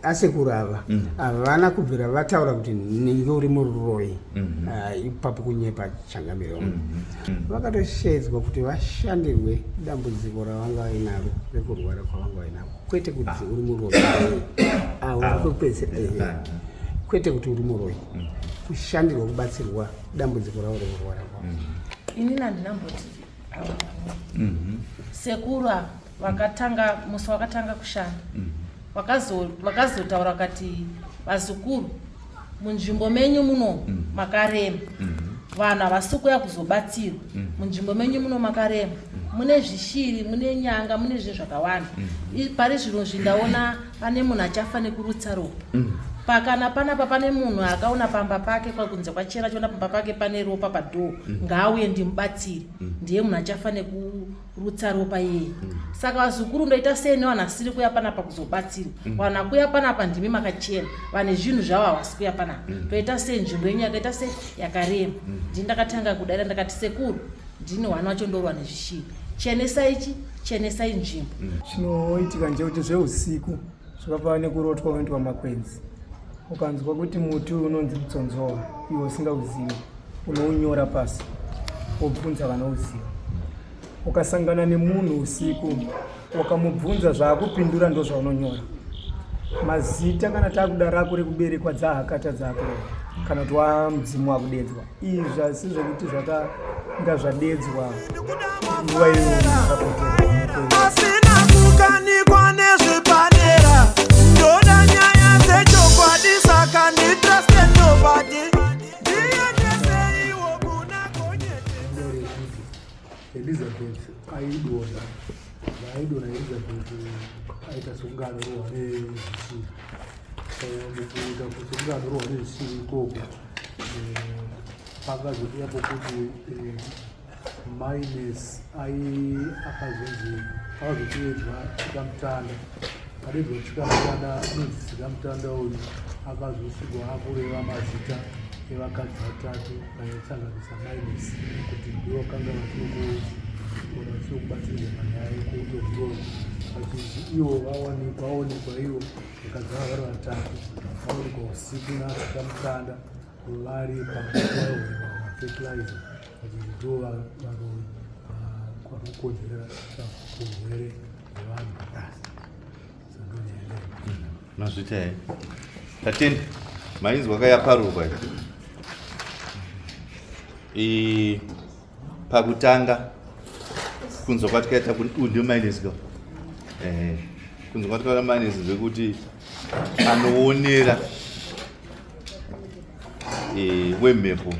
Asekuru ava havana kubvira vataura kuti ninge uri muroyi. Ah, ipapo kunyepa, changamire wangu. Vakatoshedzwa kuti vashandirwe dambudziko ravanga vainaro rekurwara kwavanga vainako, kwete kuti uri muroyi. Avo kwekupedzisira, kwete kuti uri muroyi, kushandirwa, kubatsirwa dambudziko ravo rekurwara kwavo. Inini handinamboti ava. Sekuru ava vakatanga musi wakatanga kushanda, vakazotaura vakati, "Vazukuru, munzvimbo menyu muno makarema, vanhu havasi kuuya kuzobatsirwa. Munzvimbo menyu muno makarema, mune zvishiri, mune nyanga, mune zvinhu zvakawanda. Pari zvino zvindaona pane munhu achafa nekurutsa ropa pakana panapa. Pane munhu akaona pamba pake kwakunze kwachena, achiona pamba pake pane ropa padhoo, ngaauye ndimubatsire. Ndiye munhu achafa nekurutsa ropa iyeye. Saka vazukuru, ndoita sei nevanhu asiri kuya panapa kuzobatsirwa? Vanhu akuya panapa ndimi makachena, vane zvinhu zvavo havasi kuya panapa. Toita sei? Nzvimbo yenyu yakaita sei? Yakarema." Ndini ndakatanga kudaira, ndakati, "Sekuru, ndini hwana wacho, ndorwa nezvishiri. Chenesai chi chenesai nzvimbo." Chinoitika ndechekuti zveusiku zvakafanana nekurotwa unoitwa makwenzi. Ukanzwa kuti muti unonzi mutsonzowa, iwe usingauzivi, unounyora pasi wobvunza vanouziva. Ukasangana nemunhu usiku ukamubvunza, zvaakupindura ndozvaunonyora mazita. Kana taakuda rako rekuberekwa, dzahakata dzakureva kana kuti wamudzimu wakudedzwa. Izvi asi zvekuti zvakanga zvadedzwa nguva iyoyo. Asina kukanikwa nezvepadera, ndoda nyaya dzechokwadi, saka nditrust nobody, ndiendeseiwo kuna Gonyeti. Elizabeth aidonha, vaaidonha Elizabeth aita sekunge anorohwa nezvisiri. Mukuita sekunge anorohwa nezvisiri ikoko, pakazodiwa pokuti Minus ai akazonzi akazotevedzwa Tsikamutanda. Adedzwa Tsikamutanda, anonzi Tsikamutanda uyu akazosvikwa akureva mazita evakadzi vatatu vaisanganisa Minus kuti ndivo vakanga vasiri kubatsiridza panyaya yekutohuroyi, vachinzi ivo vawanikwa, vaonekwa ivo vakadzi ava vari vatatu, vaonekwa usiku naTsikamutanda vari pamuti mafertilizer, vachinzi ndo varoyi vari kukonzerera urwere hwevanhu pasi. Mazvita here? Tatenda. Mainzwa kayaparurwa iyi pakutanga kunzwa kwatikaita ndio minus ka, kunzwa kwatikaita minus zvekuti anoonera wemhepo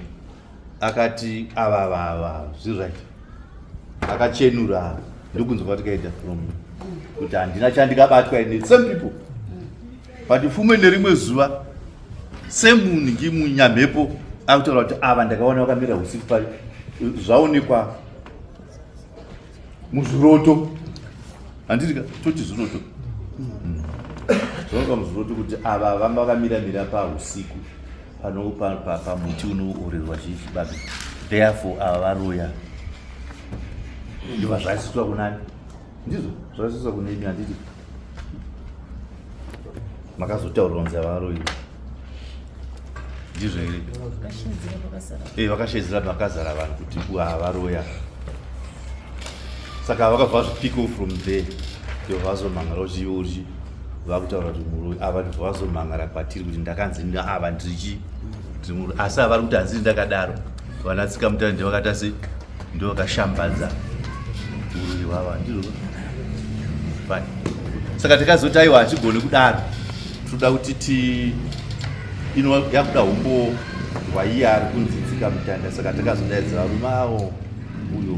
akati ava ava ava zviri right, akachenura ava. Ndokunzwa kwatikaita from kuti handina chandikabatwa ine same people, but fume nerimwe zuva semunhu munyamhepo akutaura kuti ava ndakaona vakamira usiku pari zvaonekwa muzviroto, handiti? Toti zviroto, zvaonekwa muzviroto kuti ava vanga vakamira mira pausiku pano pamuti unoorerwa chibabe, therefore ava varoya. Ndobva zvaisiswa kunani? Ndizvo zvaisiswa kunemi, handiti? Makazotaurwa kunzi avaroyiwa, ndizvo here? Vakashedzera pakazara vanhu kuti havaroya. Saka vakabva vazvipika from there, ndobva vazomhangara uchiuri vakutaura kuti muroyi ava, ndobva vazomhangara kwatiri kuti ndakanzi ava ndirichi ndiri muroyi, asi havari kuti hanziri ndakadaro. Vana Tsikamutanda ndivakaita se ndo vakashambadza uroyi hwava, ndizvo? Fine. Saka takazoti aiwa, hachigoni kudaro, toda kuti ti ino yakuda umbowo hwaiye ari kunzi Tsikamutanda. Saka takazodaidza varume avo, uyo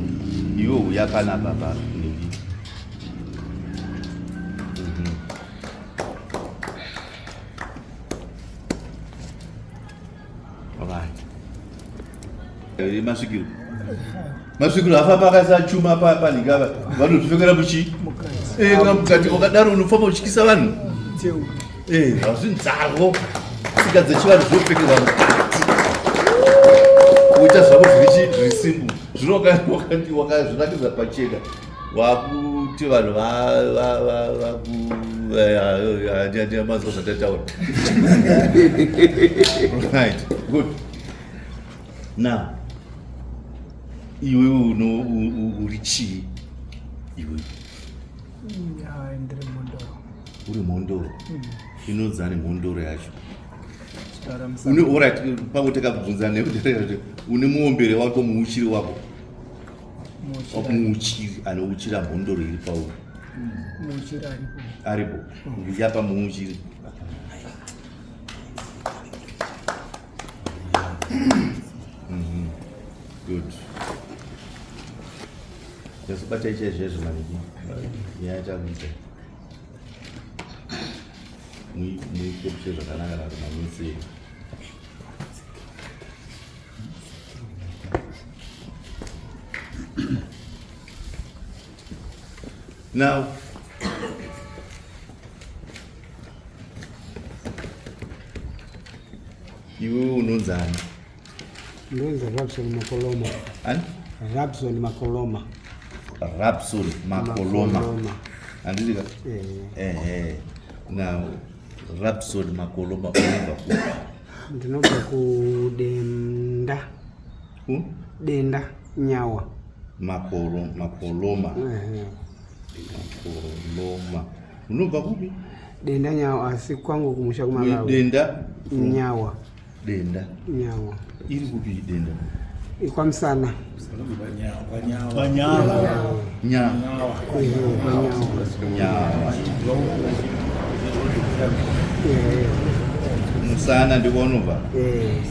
iwe uya panapa pa nini. Alright. Masvikiro afamba akaisa chuma panhika apa, vanozvipfekera muchi kana mukati wakadaro unofamba uchityisa vanhu. Hazvinzarwo tsika dzechivanhu zvinopfekerwa mukati, kuita zvako zviri zviri simple. Zvino wakazvinakidza pachena, wakuti vanhu vaku Mazwa zvatataura. Right, good. Now, iwewe uno uri chii iwe? Ndiri mhondoro. Uri mhondoro? Inodzani mhondoro yacho? Une, alright, pamwe takabvunza nekuti une muombere wako, muuchiri wako, muuchiri anouchira mhondoro iri pauri? Muuchiri aripo. Aripo. Ndichapa muuchiri. Good. Ndazobata ichaizvezvo maniki yachakuita muikopise zvakanaka nako manyitsi. Now, iwe unonzani? Ndonzi Rabson Makoloma. Ani? Rabson Makoloma. Rabson Makoloma. Handiti ka? Eh. Ehe. Now, Rabson Makoloma, unobva kupi? Ndinobva kuDenda. Ku? Denda Nyawa. Makolo, Makoloma. Ehe. Makoloma, unobva kupi? Denda Nyawa, asi kwangu kumusha kuMalawi. Denda? Nyawa. Denda. Nyawa. Iri kupi Denda? Ikwamusana. Nya. Ehe, kwaNyawa. Nyawa. Ehe. Musana ndikwaunobva? Eh.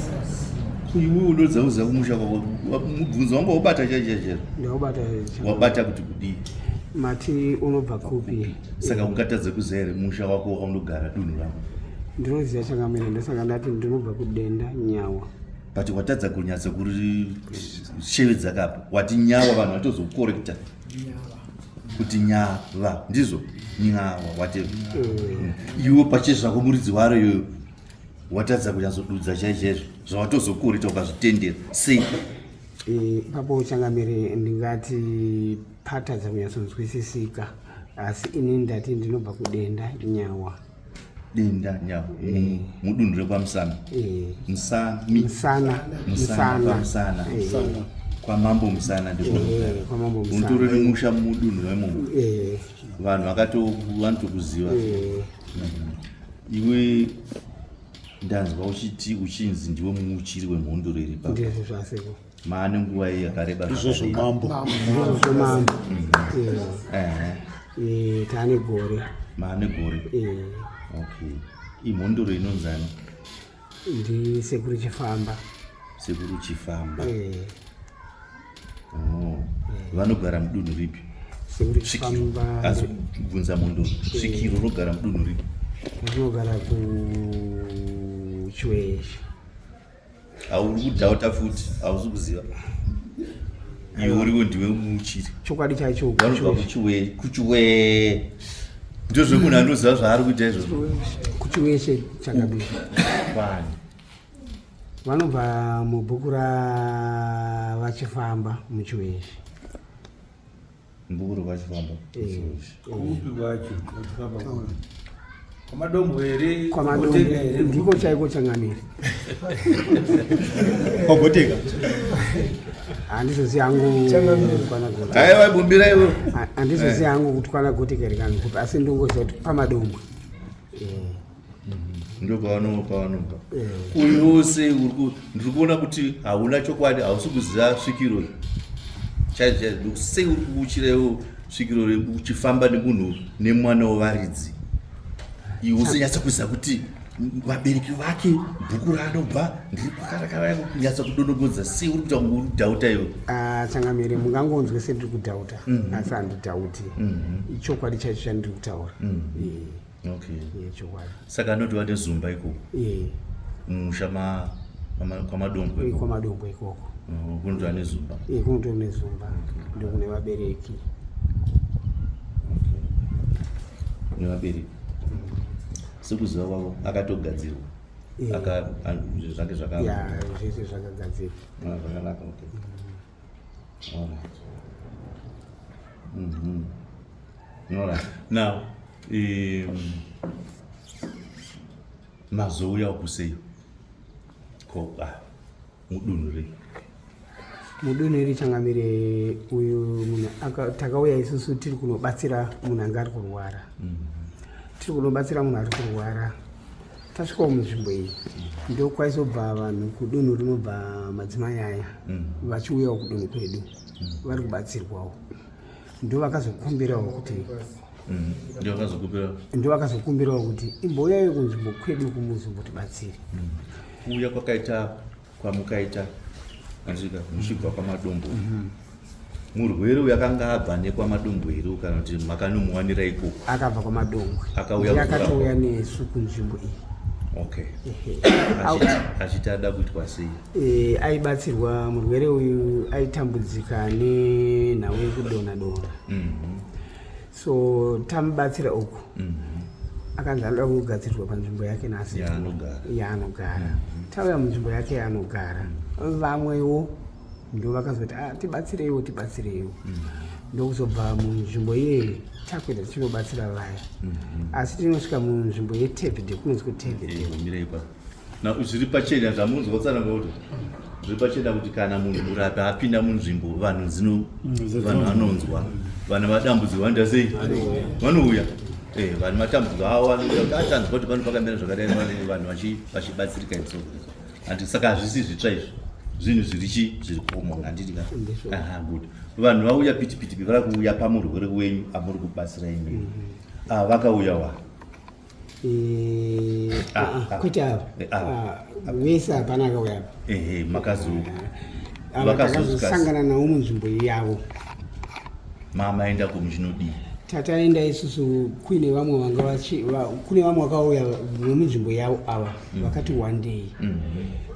Iwe unodza uziva kumusha kwako? Mubvunzo wangu waubata chaichaizvo? Ndaubata. Wabata kuti kudii? Mati unobva kupi? Saka ungatadze kuziva here musha wako waunogara, dunhu rako? Ndinoziva changamire, ndosaka ndati ndinobva kuDenda Nyawa. But watadza kunyatsa kurishevedza kapa. Wati Nyawa, vanhu vatozokorekta kuti Nyava, ndizvo, Nyawa, whatever. Iwe pachezvako muridzi waro iyoyo watadza kunyatsodudza chaichaizvo zvawatozokoreta, ukazvitendera sei? Ipapo changamire, ndingati patadza kunyatsonzwisisika, asi ini ndati ndinobva kuDenda Nyawa. Denda Nyawa, mudunhu rekwaMusana? Eh. Musami? Musana. Musana, kwaMusana. Kwamambo Musana ndiko? Eh, kwamambo Musana. Unotori nemusha mudunhu memomo? Eh. Vanhu vanotokuziva? Eh. Iwe ndanzwa uchiti uchinzi ndiwe muuchiri wemhondoro iri papa. Ndizvo zvaseko. Maane nguva iyi yakareba Izvozvo zvakadii? mambo. Ndizvo mambo. Eh. Ehe. Eh, taane gore. Maane gore? Eh. Okay, imhondoro inonzani? Ndisekuru Chifamba. Sekuru Chifamba? Eh. Oh. Vanogara mudunhu ripi? Sekuru Svikiro. Chifamba. Asi kubvunza mhondoro, svikiro rinogara mudunhu ripi? Rinogara kuChiweshe. Hauri kudhauta futi, hausi kuziva. Iwe uriwo ndiwe muuchiri. Chokwadi chacho. Vanobva kuChiweshe. Kuchiwe, ndozvemunhu anoziva zvaari kuita izvozvo. KuChiweshe chakabisa. Kwani? Vanobva mubhuku raVachifamba muChiweshe. Mubhuku rokwaChifamba? Eh. Kupi kwacho Vachifamba? KwaMadombo here? KwaMadombo. Goteka here? Ndiko chaiko changamire. Kwagoteka. Handizozivi hangu kwana Goteka. Aiwa, bumbira iwe. Handizozivi hangu kuti kwana Goteka here kana kupi, asi ndongoziva kuti paMadombo. Eh. Ndo pavanobva. Eh. Uyu wose ndiri kuona kuti hauna chokwadi, hausi kuziva svikiro chaizvo chaizvo. Sei uri kuuchira iwo svikiro uchifamba nemunhu nemwana wevaridzi, iwe usanyatsa kuziva kuti vabereki vake, bhuku raanobva ndiri kwakarakara, kunyatsa kudonongodza? Sei uri kuita kunge uri kudhauta iwe? Ah, changamire, mungangonzwe sendiri kudhauta, asi handidhauti. Ichokwadi chaicho chandiri kutaura. Eh. Okay. Eh, chokwadi. Saka anotova nezumba ikoko? Eh. Mumusha kwaMadombo ikoko? KwaMadombo ikoko. Oh, kunotova nezumba? Eh, kunotori nezumba, ndokune vabereki. Nevabereki, sekuziva kwavo akatogadzirwa? Eh. Zvinhu zvake zvaka Ya, zvese zvakagadzirwa. Ah, zvakanaka. Okay, alright. Alright, now Mazouya kusei ko mudunhu rei? Mudunhu iri changamire, uyu munhu takauya isusu tiri kunobatsira munhu anga ari kurwara. Tiri kunobatsira munhu ari kurwara, tasvikawo munzvimbo iyi ndokwaizobva vanhu kudunhu rinobva madzimai aya vachiuyawo kudunhu kwedu vari kubatsirwawo, ndo vakazokumbirawo kuti ndo vakazokumbirawo kuti imbouyaiwo kunzvimbo kwedu kumuzombotibatsire. Kuuya kwakaita kwamukaita andika muchibva kwaMadombo, murwere uyu akanga abva nekwaMadombo here, kana kuti makanomuwanira ikoko? Akabva kwaMadombwe. Akauya kuzorapwa. Akatouya nesu kunzvimbo iyi. Okay. Ehe. Achiti ada kuitwa sei? Aibatsirwa murwere uyu aitambudzika nenhau yekudonha donha. So tamubatsira uku, akanzi anoda kugadzirirwa panzvimbo yake nasi yaanogara. Yaanogara. Tauya munzvimbo yake yaanogara, vamwewo ndo vakazoti, "Ah, tibatsireiwo, tibatsireiwo." Ndokuzobva munzvimbo iyeye takuenda tichinobatsira vaya, asi tinosvika munzvimbo yeTebhide, kunonzi kuTebhide. Mirei pa na zviri pachena zvamunzwa kutsanangura kuti zviri pachena kuti kana munhu murapi apinda munzvimbo, vanhu dzino vanhu vanonzwa, vanhu vadambudziko vanoita sei? Vanouya. Vanhu matambudziko avo vanouya kuti atanzwa kuti pano pakamira zvakadai, vanhu vachibatsirika and so forth. Handi saka hazvisi zvitsva izvi, zvinhu zviri chi zviri common, handiti ka? Aha, good. Vanhu vauya pitipiti, vari kuuya pamurwere wenyu amuri kubatsira imimi. Ah, vakauya wa Kwete ava. Ava. Ah, vese hapana akauya apa. Ehe, makazo Ava vakazosvika takazosangana navo munzvimbo yavo. Mamaenda kumuchinodii? Tataenda isusu kuine vamwe vanga kune vamwe vakauya vemunzvimbo yavo ava vakati one day.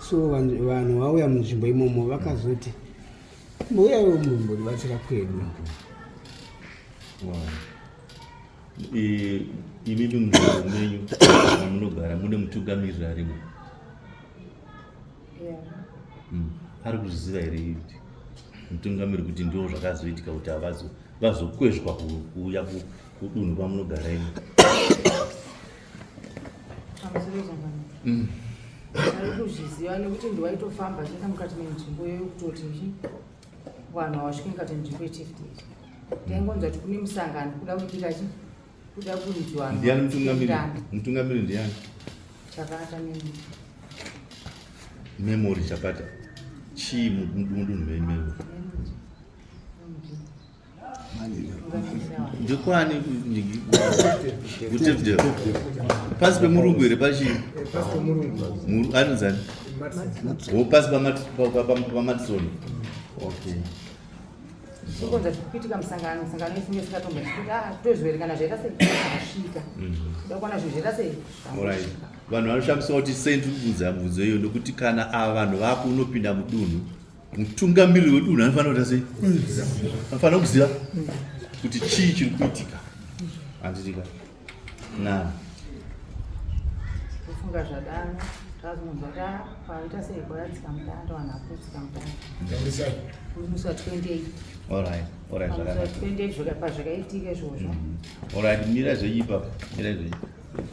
So vanhu vauya munzvimbo imomo vakazoti mbouyaiwo mumbodibatsira kwedu. Wow. Imimi munzvimbo menyu mamunogara mune mutungamiriri arimo? Ari kuzviziva here kuti mutungamiri kuti ndo zvakazoitika kuti havazo vazokwezvwa kuuya kudunhu kwamunogara imi? Pamusoro zvakanaka. Ari kuzviziva nekuti ndiwaitofamba achienda mukati menzvimbo iyoyo kutoti vanhu havasvike mukati menzvimbo yechiefdale. Taingonzwa kuti kune musangano kuda kuitika chi kuda kunzi vanhu Ndiani mutungamiri? vachienderana. Mutungamiri ndiani? Chakata nemi. Memory Chapata chii mudunhu menyu, Memory? Ndekwani? KuTefdale pasi pemurungu here, pachii? Pasi pemurungu. Anonzani? O, pasi paMatson, okay. Tichikonza kuti kuitika musangano, musangano isinge isikatomba kuti ah, tozoerekana zvaita sei zvasvika, kuda kuona zvinhu zvaita sei. Alright. Vanhu vanoshamisa kuti sei ndiri kubvunza mubvunzo iyo, nekuti kana ava vanhu vako unopinda mudunhu, mutungamiriri wedunhu anofanira kuita sei? Anofanira kuziva kuti chii chiri kuitika, handitika na Tofunga zvadaro tazomunzwa kuti ah, paita sei kwatsika mutanda, vanhu vakutsika mutanda musi wa 28. Alright, Pamusi wa zvakanaka. 28 pazvakaitika izvozvo. Alright, mira zvenyu ipapo, mira zvenyu.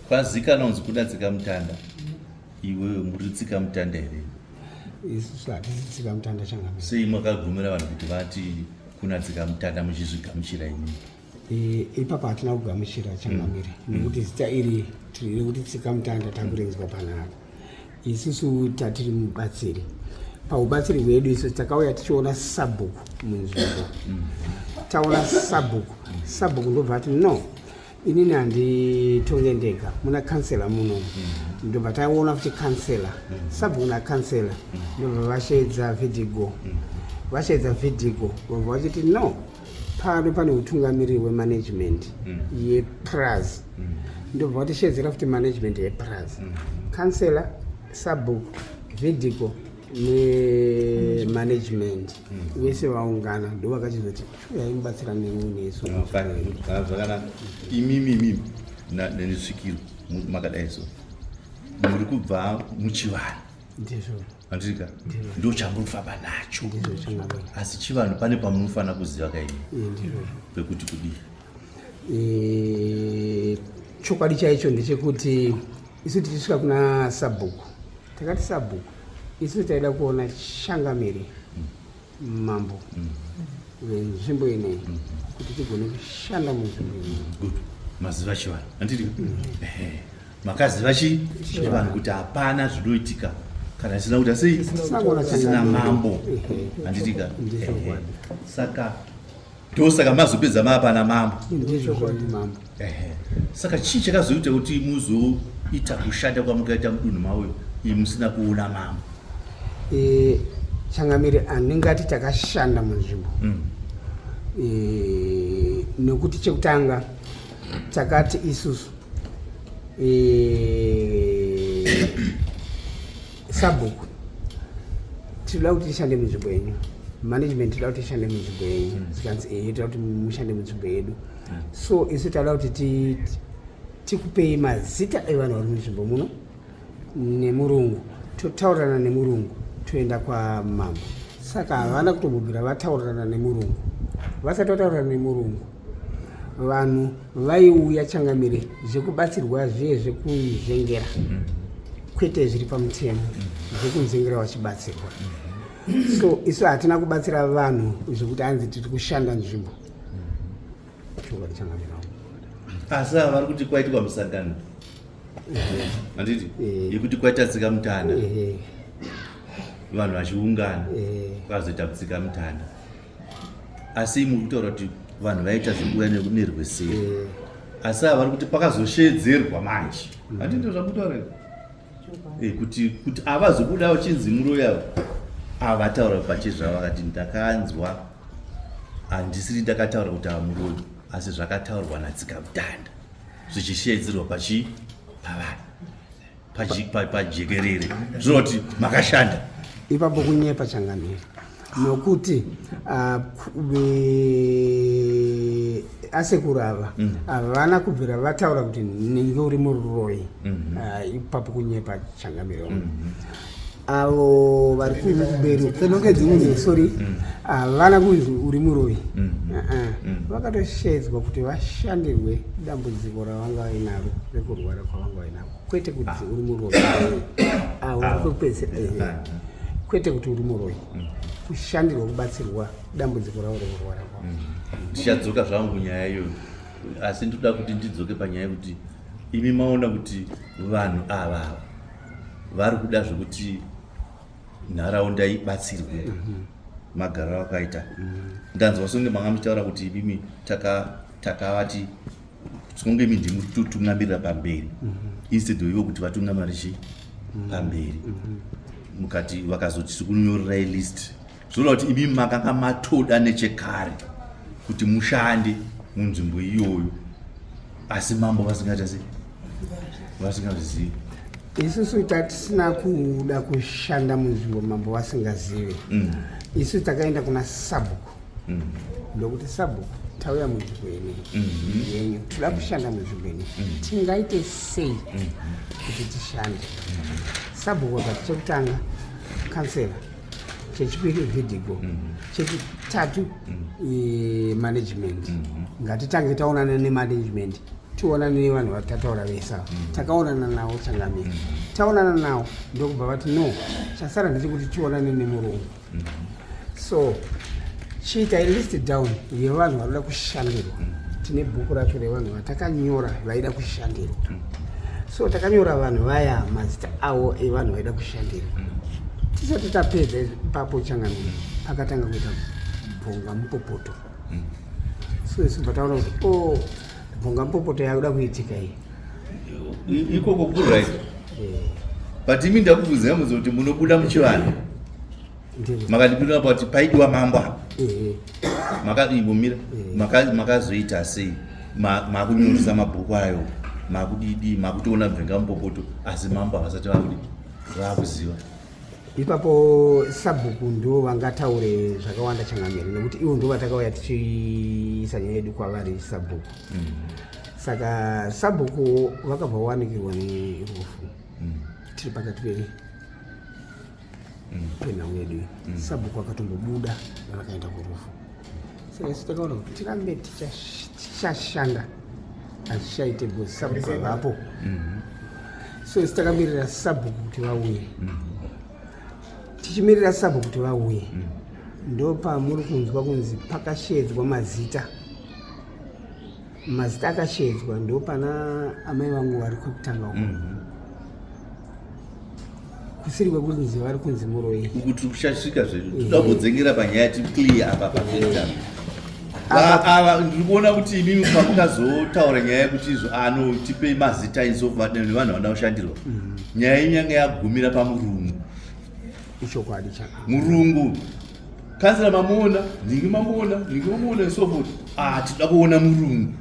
Kwazikana kunzi kuda tsika mutanda, iwewe muri tsika mutanda here? Isusu hatisi tsika mutanda, changamire. Sei makagumira vanhu kuti vati kuna tsika mutanda muchizvigamuchira imimi? Ipapo hatina kugamuchira, changamire, nekuti zita iri tiri rekuti tsika mutanda takurinzwa panapa. Isusu tatiri mubatsiri, paubatsiri hwedu isu takauya tichiona sabhuku munzvimbo. Taona sabhuku, sabhuku ndobva ati, "No, inini handitonge ndega, muna kansela muno." Ndobva taona kuti kansela, sabhuku nakansela ndobva vasheedza vhidhigo. Vasheedza vhidhigo, vobva vachiti, "No, pano pane utungamiriri hwemanagement yepraz." Ndobva vatishedzera futi management yepraz, kansela, sabhuku, vhidhigo nemanagement vese vaungana, ndo vakachizoti uyai mubatsiranewo nesu. Ah, zvakanaka. Imimi imimi nesvikiro makadai so muri kubva muchivanhu? Ndizvo. Handitika ndo chamurikufamba nacho? Ndizvo, changamire. Asi chivanhu pane pamunofanira kuziva kaini Ndizvozvo. pekuti kudii? E, chokwadi chaicho ndechekuti isu tichisvika kuna sabhuku takati sabhuku isu taida kuona changamire mambo venzvimbo ineyi kuti tigone kushanda munzvimbo ineyi. Good, maziva chivanhu handiti? Ehe, makaziva chi chivanhu kuti hapana zvinoitika kana isina kuita sei? Tisina kuona Tisina changamire. mambo. Ehe. Handitika? Ndizvokwadi. Saka ndosaka mazopedza maapana mambo. Ndizvokwadi mambo. Ehe. Saka chii chakazoita kuti muzoita kushanda kwamukaita mudunhu mauyo iyi musina kuona mambo? E, changamire, handingati takashanda munzvimbo e, nekuti chekutanga takati isusu e, sabhuku tinoda kuti tishande munzvimbo yenyu, management tinoda kuti tishande munzvimbo yenyu. Zikanzi ehe, tinoda kuti mushande munzvimbo yedu. So isu tada kuti tikupei mazita evanhu vari munzvimbo muno nemurungu, totaurirana nemurungu, toenda kwamambo. Saka havana kutombobvira vataurirana nemurungu. Vasati vataurirana nemurungu, vanhu vaiuya changamire zvekubatsirwa zviye zvekunzvengera, kwete zviri pamutemo, zvekunzvengera vachibatsirwa. So isu hatina kubatsira vanhu zvekuti hanzi tiri kushanda nzvimbo. Chokwadi changamire. Asi ava vari kuti kwaitwa musangano, handiti? Eh. Yekuti kwaita tsika mutanda, vanhu vachiungana, kwazoita tsika mutanda. Asi muri kutaura kuti vanhu vaita zvekuuya nerweseri. Asi ava vari kuti pakazoshedzerwa manje, handiti ndo zvamutaura here? Eh, kuti avazobuda vachinzi muroyi ava, avataura pachezvavo vakati ndakanzwa, handisiri ndakataura kuti ava muroyi, asi zvakataurwa natsika mutanda zvichishedzerwa pachi pavanhu pajekerere, zvinoti makashanda. Ipapo kunyepa changamire, nokuti asekuru ava havana kubvira vataura kuti ninge uri muroyi. Ah, ipapo kunyepa changamire wangu. Avo vari kumberi, sorry, havana kunzi uri muroyi. Ah-ah. Vakatoshedzwa kuti vashandirwe dambudziko ravanga vainaro rekurwara kwavanga vainako, kwete kuti uri muroyi. Avo vari kwekupedzisira, kwete kuti uri muroyi, kushandirwa, kubatsirwa dambudziko ravo rekurwara kwavo. Ndichadzoka zvangu kunyaya iyoyo, asi ndoda kuti ndidzoke panyaya yekuti imi maona kuti vanhu ava ava vari kuda zvekuti nharaunda ibatsirwe. Magariro akaita, ndanzwa songe manga muchitaura kuti imimi takavati tinonge imi ndimi kutotungamirira pamberi instead of ivo kuti vatungamirire chi pamberi, mukati vakazoti tiri kunyorerai list, zvoreva kuti imi makanga matoda nechekare kuti mushande munzvimbo iyoyo, asi mambo vasingaita sei? Vasingazvizivi. Isusu tatisina kuda kushanda munzvimbo mambo vasingazivi. Isu takaenda kuna sabhuku ndokuti, "Sabhuku, tauya munzvimbo ineyi yenyu, toda kushanda munzvimbo ineyi, tingaite sei kuti tishande?" Sabhuku akati chekutanga kansela, chechipiri vhidigo, chechitatu management. Ngatitange taonana nemanagement, tionane nevanhu vatataura vese ava. Takaonana navo changamire. Taonana navo ndokubva vati no, chasara ndechekuti tionane nemurungu. So chiitai list down yevanhu vanoda kushandirwa. Tine bhuku racho revanhu vatakanyora vaida kushandirwa. So takanyora vanhu vaya, mazita avo evanhu vaida kushandirwa. Tisati tapedza ipapo changamire, pakatanga kuita bvonga mupopoto. So isu bva taona kuti o bvonga mupopoto yakuda kuitika iyi. Ikoko kuright, but imi ndakubvunzai mubvunzo kuti munobuda muchivanhu. Makandipindura kuti paidiwa mambo apa. Makaimbomira, makazoita sei? Makunyoresa mabhuku ayo, makudidi, makutoona bvenga mupopoto, asi mambo havasati vakudi vakuziva? Ipapo sabhuku ndo vangataure zvakawanda changamire, nekuti ivo ndo vatakauya tichiisa nyaya yedu kwavari sabhuku. Saka sabhuku vakabva wanikirwa nerufu tiri pakati penhau yedu iyi. Sabhuku akatombobuda vakaenda kurufu. Saka isu takaona kuti tirambe tichashanda. Hazvichaite because sabhuku havapo. So isu takamirira sabhuku kuti vauye. Tichimirira sabhuku kuti vauye, ndopamuri kunzwa kunzi pakashedzwa mazita. Mazita akashedzwa ndopana amai vangu vari kwekutanga uko. Kusiri kwekunzi vari kunzi muroyi. Uku tiri kushashika zvedu, toda kudzengera panyaya ti clear apa pafeta ava. Ndiri kuona kuti imimi pamukazotaura nyaya yekuti izvo ano tipei mazita insofa nevanhu vanoda kushandirwa, nyaya yenyu yanga yagumira pamurungu. Ichokwadi chaka Murungu kansela mamuona, nhingi mamuona, nhingi mamuona and so forth. Ah, tinoda kuona murungu.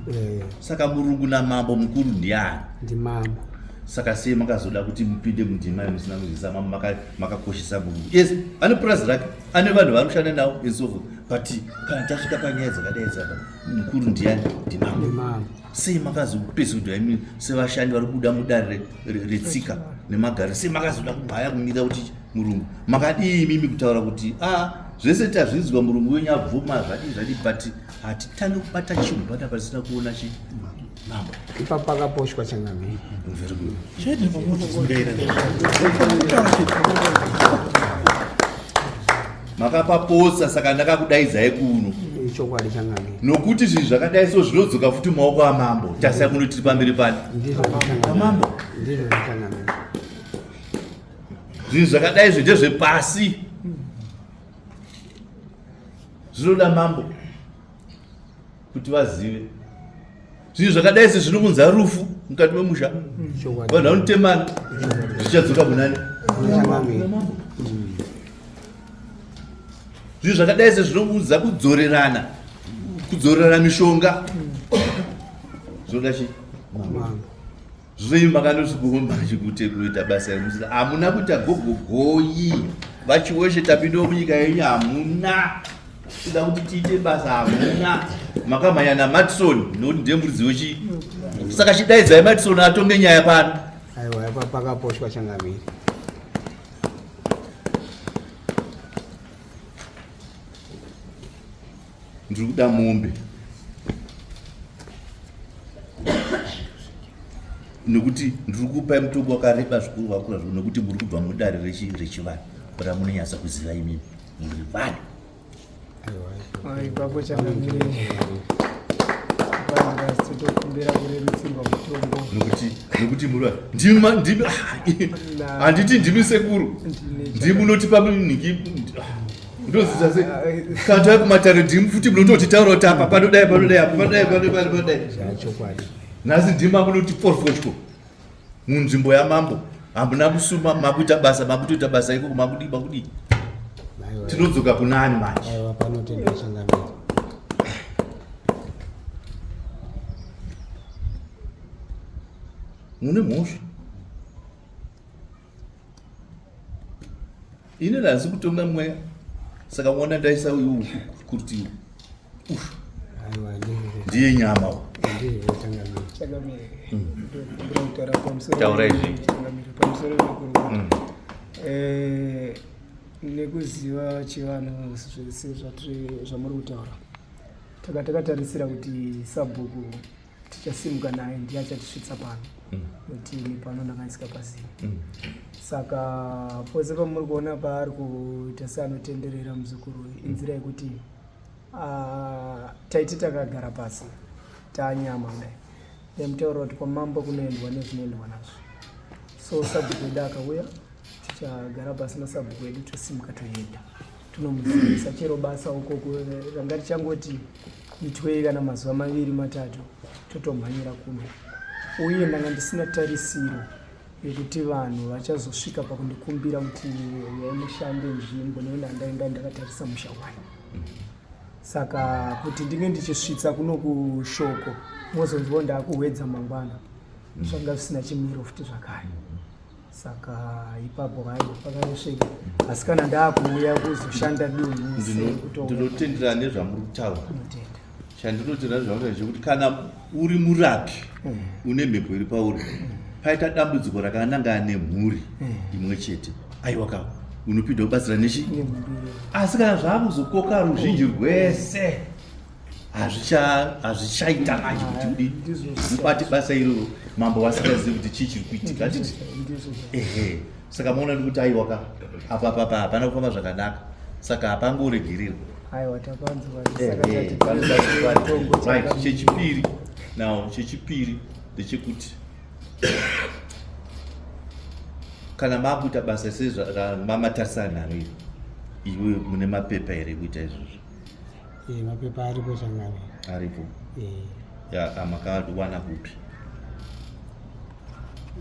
Saka murungu namambo mukuru ndiani? Ndimambo. Saka sei makazoda kuti mupinde mundima yemusina kuzvisa? Mambo makakoshesa murungu. Yes, ane purazi rake, ane vanhu vari kushanda navo and so forth, but kana tasvika panyaya dzakadai dzapa, mukuru ndiani? Ndimambo. Ndimambo. Sei makazopesudwa imi sevashandi vari kubuda mudare retsika nemagariro? Sei makazoda kumhaya kumira kuti murungu? Makadii imimi kutaura kuti a zvese tazvinzwa, murungu wenyu abvuma, zvadii zvadii, but hatitange kubata chinhu pana pasina kuona chi mambo? Ipapo pakaposhwa, changamire. Very good. Makapapotsa, saka ndakakudaidzai kuno. Ichokwadi, changamire. Nokuti zvinhu zvakadai so zvinodzoka futi mumaoko amambo. Tasai kuno, tiri pamberi pani? Ndizvo, changamire. Pamambo. Ndizvo, changamire. Zvinhu zvakadai zvo ndezvepasi, zvinoda mambo kuti vazive. Zvinhu zvakadai se zvinounza rufu mukati memusha. Chokwadi. Vanhu vanotemana, zvichadzoka munani? Changamire. Mambo. Zvinhu zvakadai se zvinounza kudzorerana mishonga, zvinoda chii? Mambo. Zvino makandosvikuombachi kuti kuita basa remusina, hamuna kuita gogogoyi. Vachiweshe, tapindawo munyika yenyu, hamuna kuda kuti tiite basa, hamuna. Makamhanya naMatson nokuti ndiye muridzi wechi, saka chidaidzai Matson atonge nyaya pano. Aiwa, ipapo pakaposhwa, changamire. Ndiri kuda mombe nekuti ndiri kupai mutongo wakareba zvikuru, wakura zvikuru, nekuti muri kubva mudare rechivanhu ramunonyatsa kuziva imimi muri vanhu. Ipapo, changamire, vanhu kurerutsirwa mutongo. Nekuti muri vanhu, ndimi handiti ndimi sekuru, ndimi munotipa nhingi, ndozita sei kana tauya kumatare, ndimi futi munototitaura kuti apa panodai, panodai, apa panodai, panodai, panodai. Chokwadi. Nhasi ndima munoti porfochko munzvimbo yamambo, hamuna kusuma, makuita basa, makutoita basa ikoko, makudii, makudii. Aiwa. Tinodzoka kunani manje? Aiwa, panotendwa, changamire. Mune mhosva. Ini nhasi kutonga mweya, saka muona ndaisa uyu kuti Aiwa, ndizvo. Ndiye nyama uyu. Ndizvo, changamire. Changamire, ndokumbira kutaura pamusoro. Taurai zvenyu. Changamire, pamusoro pekurukuta nekuziva chivanhu zvese zvamuri kutaura, taka takatarisira kuti sabhuku tichasimuka naye, ndiye achatisvitsa pano, nekuti ini pano ndakaisika pazivi. Saka pose pamuri kuona paari kuita seanotenderera muzukuru uyu, inzira yekuti taiti takagara pasi taanyama kudai, ndaimutaurira kuti kwamambo kunoendwa nezvinoendwa nazvo. So sabhuku wedu akauya, tichagara pasi nasabhuku wedu, tosimuka toenda tonomuzivisa. Chero basa ukoko ranga richangoti itwei kana mazuva maviri matatu, totomhanyira kuno. Uye ndanga ndisina tarisiro yekuti vanhu vachazosvika pakundikumbira kuti uyai mushande nzvimbo, nekuti handaenda ndakatarisa musha wani. Saka kuti ndinge ndichisvitsa kuno kushoko, mozonzwa ndakuhwedza mangwana, zvanga zvisina chimiro futi zvakare. Saka ipapo hai pakaresveka, asi kana ndaakuuya kuzoshanda dunhu sekutouya. Ndinotendera nezvamuri kutaura. Ndinotenda. Chandinotenda nezvamuri chekuti kana uri murapi une mhepo iri pauri, paita dambudziko rakanangana nemhuri imwe chete, aiwa ka, unopinda kubatsira nechi. Asi kana zvaakuzokoka ruzhinji rwese, Hazvichaita manje kuti udi mubate basa iroro mambo vasingazivi kuti chii chiri kuitika, handiti? Ehe, saka maona ndikuti aiwaka apa papa hapana kufamba zvakanaka, saka hapangoregererwa. Aiwa, tapanzwa. Right, chechipiri now, chechipiri ndechekuti kana makuita basa sezvamamatarisana naro iri, iwe mune mapepa here kuita izvozvo? Mapepa aripo, changamire. Aripo? Eh. Ya, makawana kupi?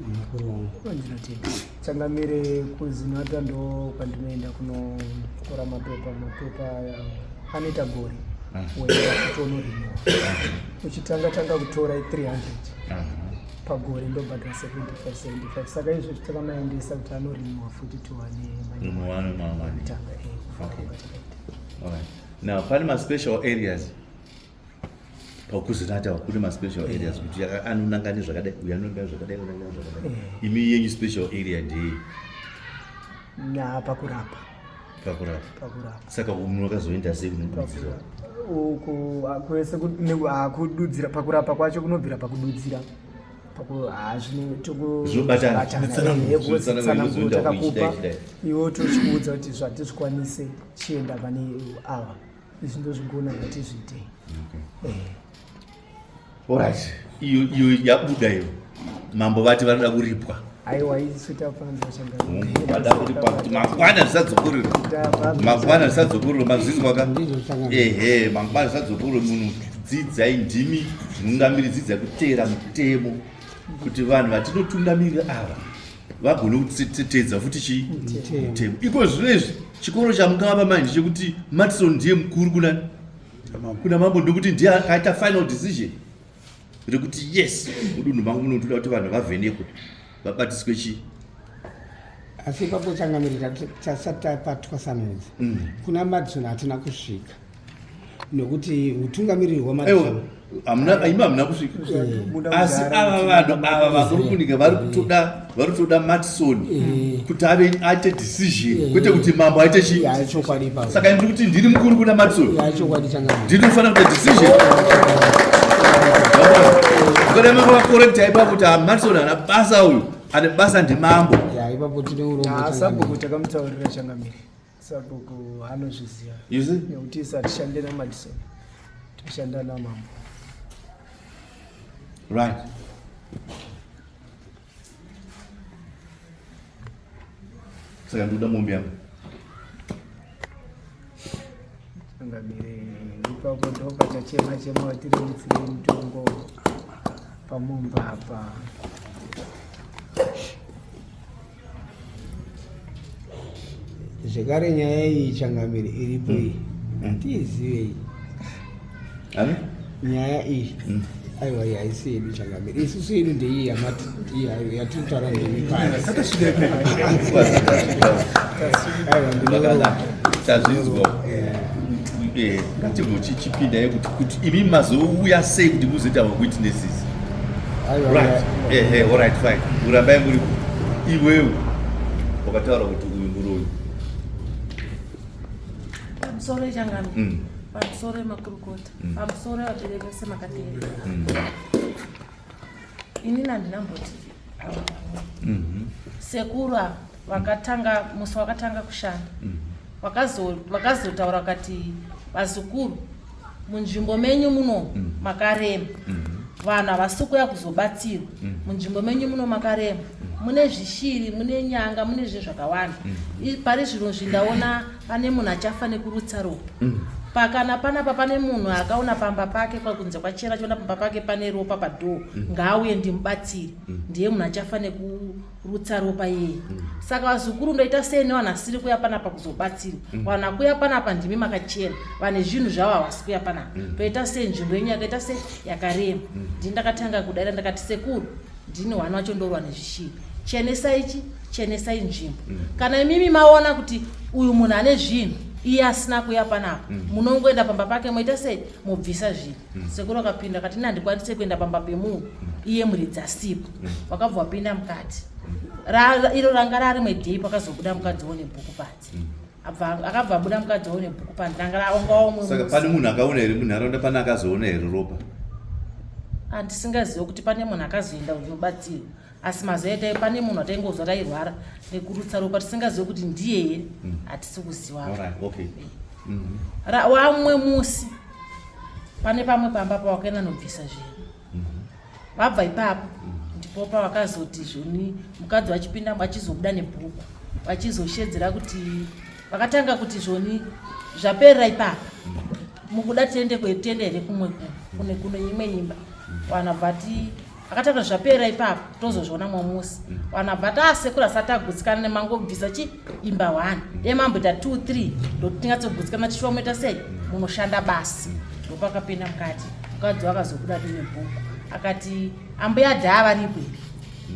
Mukuru wangu. Ndinotenda, changamire. KuZinatha ndo kwandinoenda kunotora mapepa. Mapepa aya anoita gore, woenda kuti unorenewa. Uchitanga tanga kutora 300 pagore, ndobhadhara 75 75. Saka izvo takamaendesa kuti anorenewa futi tiwane. Muwane mawani. Tanga kufamba kwatakaita. Alright. Now pane maspecial areas pakuZinatha, kune maspecial areas kuti anonanga nezvakadai, uyu anonanga zvakadai, unonanga zvakadai. Imi yenyu special area ndei? Na pakurapa. Pakurapa. Pakurapa. Saka munhu akazoenda sei kunodudzira? Uku kwese kududzira pakurapa kwacho kunobvira pakududzira. Zvinobatana. Tsananguro Zvinoenda takakupa kuichidai, iwe tochikuudza kuti zvatizvikwanise, chienda pane ava, izvi ndozvigona, ngatizviitei. Alright, iyo iyo yabuda iyo. Mambo vati vanoda kuripwa. Aiwa, isu tapanzwa, changamire. Vada kuripwa kuti mangwana zvisadzokorerwa, mangwana zvisadzokorerwa. Mazvizwa ka? Ndizvo, changamire. Ehe, mangwana zvisadzokorerwa. Munhu dzidzai, ndimi nhungamiri, dzidzai kuteera mutemo kuti vanhu vatinotungamirira ava vagone kuteedza futi chii? Mutemo. Mutemo. Iko zvino izvi chikoro chamungavapa manje chekuti Matson ndiye mukuru kuna mambo, ndokuti ndiye akaita final decision rekuti yes, mudunhu mangu munotoda kuti vanhu vavhenekwe, vabatiswe chii. Asi ipapo, changamire, tasati tapatwasanudza, kuna Madison hatina kusvika nokuti utungamiriri hwaMadison Hamuna, imi hamuna kusvika, asi ava vanhu ava vakurukunika vari kutoda Matson kuti ave aite decision, kwete kuti mambo aite chii. Ya, chokwadi ipapo. Saka ndiri kuti ndiri mukuru kuna Matson. Ya, chokwadi, changamire. Ndinofanira kuita decision. Ukada makacorrecta ipapo kuti Matson haana basa, uyu ane basa ndimambo. Ya, ipapo tine urombo, changamire. Sabhuku takamutaurira, changamire. Sabhuku anozviziva. You see? Nekuti isu hatishande naMadison, toshanda namambo. Right, saka ndikuda mombe yangu. Changamire, ipapo ndopachachema chema vatirerutsirei mutongo pamombe apa. Zvekare nyaya iyi, changamire, iripo iyi, hatiizivei. Ani? Nyaya iyi, aiwa, iyi haisi yedu, changamire. Isusu yedu ndeiyi yatinotaura ndemipari. Aiwa, ndine Tazvinzwa. Ngatimbochichipinda kuti imi mazouya sei kuti muzoita mawitnesses. Aiwa. Right, ehe, alright, fine, urambai muri. Iwewe wakataura kuti uyu muroyi. Pamusoro, changamire. Pamusoro yemakurukota. Pamusoro yevabereki semakateri. Inini handinamboti ava varume. Sekuru ava vakatanga musi wakatanga kushanda, vakazotaura vakati, vazukuru, munzvimbo menyu muno makarema, vanhu havasi kuuya kuzobatsirwa. Munzvimbo menyu muno makarema, mune zvishiri, mune nyanga, mune zvinhu zvakawanda. Pari zvino zvindaona pane munhu achafa nekurutsa ropa. Pakana panapa pane munhu akaona pamba pake kwakunze kwachena, achiona pamba pake pane ropa padoor, ngaauye ndimubatsire. Ndiye munhu achafa nekurutsa ropa iyeye. Saka vazukuru, ndoita sei nevanhu asiri kuuya panapa kuzobatsirwa? Vanhu akuuya panapa ndimi makachena, vane zvinhu zvavo havasi kuuya panapa. Toita sei? Nzvimbo yenyu yakaita sei? Yakarema. Ndini ndakatanga kudaira, ndakati, sekuru, ndini hwana wacho, ndorwa nezvishiri. Chenesai chi chenesai nzvimbo. Kana imimi maona kuti uyu munhu ane zvinhu, iye asina kuuya panapa, munongoenda pamba pake, moita sei? Mobvisa zvinhu. Sekuru akapinda akati, ini handikwanise kuenda pamba pemunhu iye muridzi asipo. Wakabva wapinda mukati. Iro ranga rarimwe dhei, pakazobuda mukadzi wo nebhuku panze. Akabva abuda mukadzi wawo nebhuku pandanga raonga wamwe. Saka pane munhu akaona here munharaunda, pane akazoona here ropa? Handisingazive kuti pane munhu akazoenda kunobatsirwa, asi mazuva etai pane munhu ataingozwa tairwara nekurutsa ropa, tisingazive kuti ndiye here. Hatisi kuziva. Alright, okay. Wamwe musi pane pamwe pamba pawakaenda nobvisa zvinhu, vabva ipapo ndipo pavakazoti zvoni mukadzi vachipinda vachizobuda nebhuku vachizoshedzera kuti vakatanga kuti zvoni zvaperera ipapa, mukuda tiende kwetiende here kumwe kune kune imwe imba. Vanhu vati akatanga zvaperera ipapo, tozozviona mwamusi. Vanhu bva tasekura asati agutsikana nemangobvisa chi imba 1 demamboita 2 3 ndokuti tingatsogutsikana tichiwa moita sei munoshanda basi. Ndopakapinda mukati mukadzi wakazobuda nebhuku akati ambuya dhaa varipo here?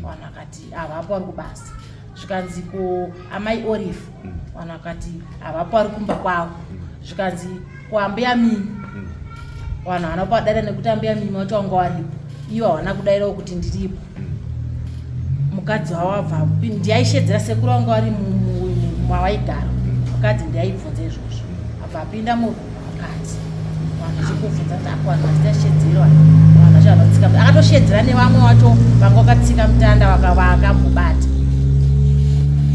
Vanhu akati havapo, vari kubasa. Zvikanzi ko amai Orifu? Vanhu akati havapo, vari kumba kwavo. Zvikanzi ko ambuya Mimi? Vanhu havana kuadaira nekuti ambuya Mimi wacho wanga waripo, ivo havana kudairawo kuti ndiripo. Mukadzi wavo abva ndiaishedzera sekuru vanga vari mavaigara, mukadzi ndiaibvunza izvozvo, abva apinda mukati, vanhu vachikubvunza kuti ako vanhu vachitashedzerwa, vanhu vacho vanotsika, akatoshedzera nevamwe vacho vanga vakatsika mutanda vakambobata.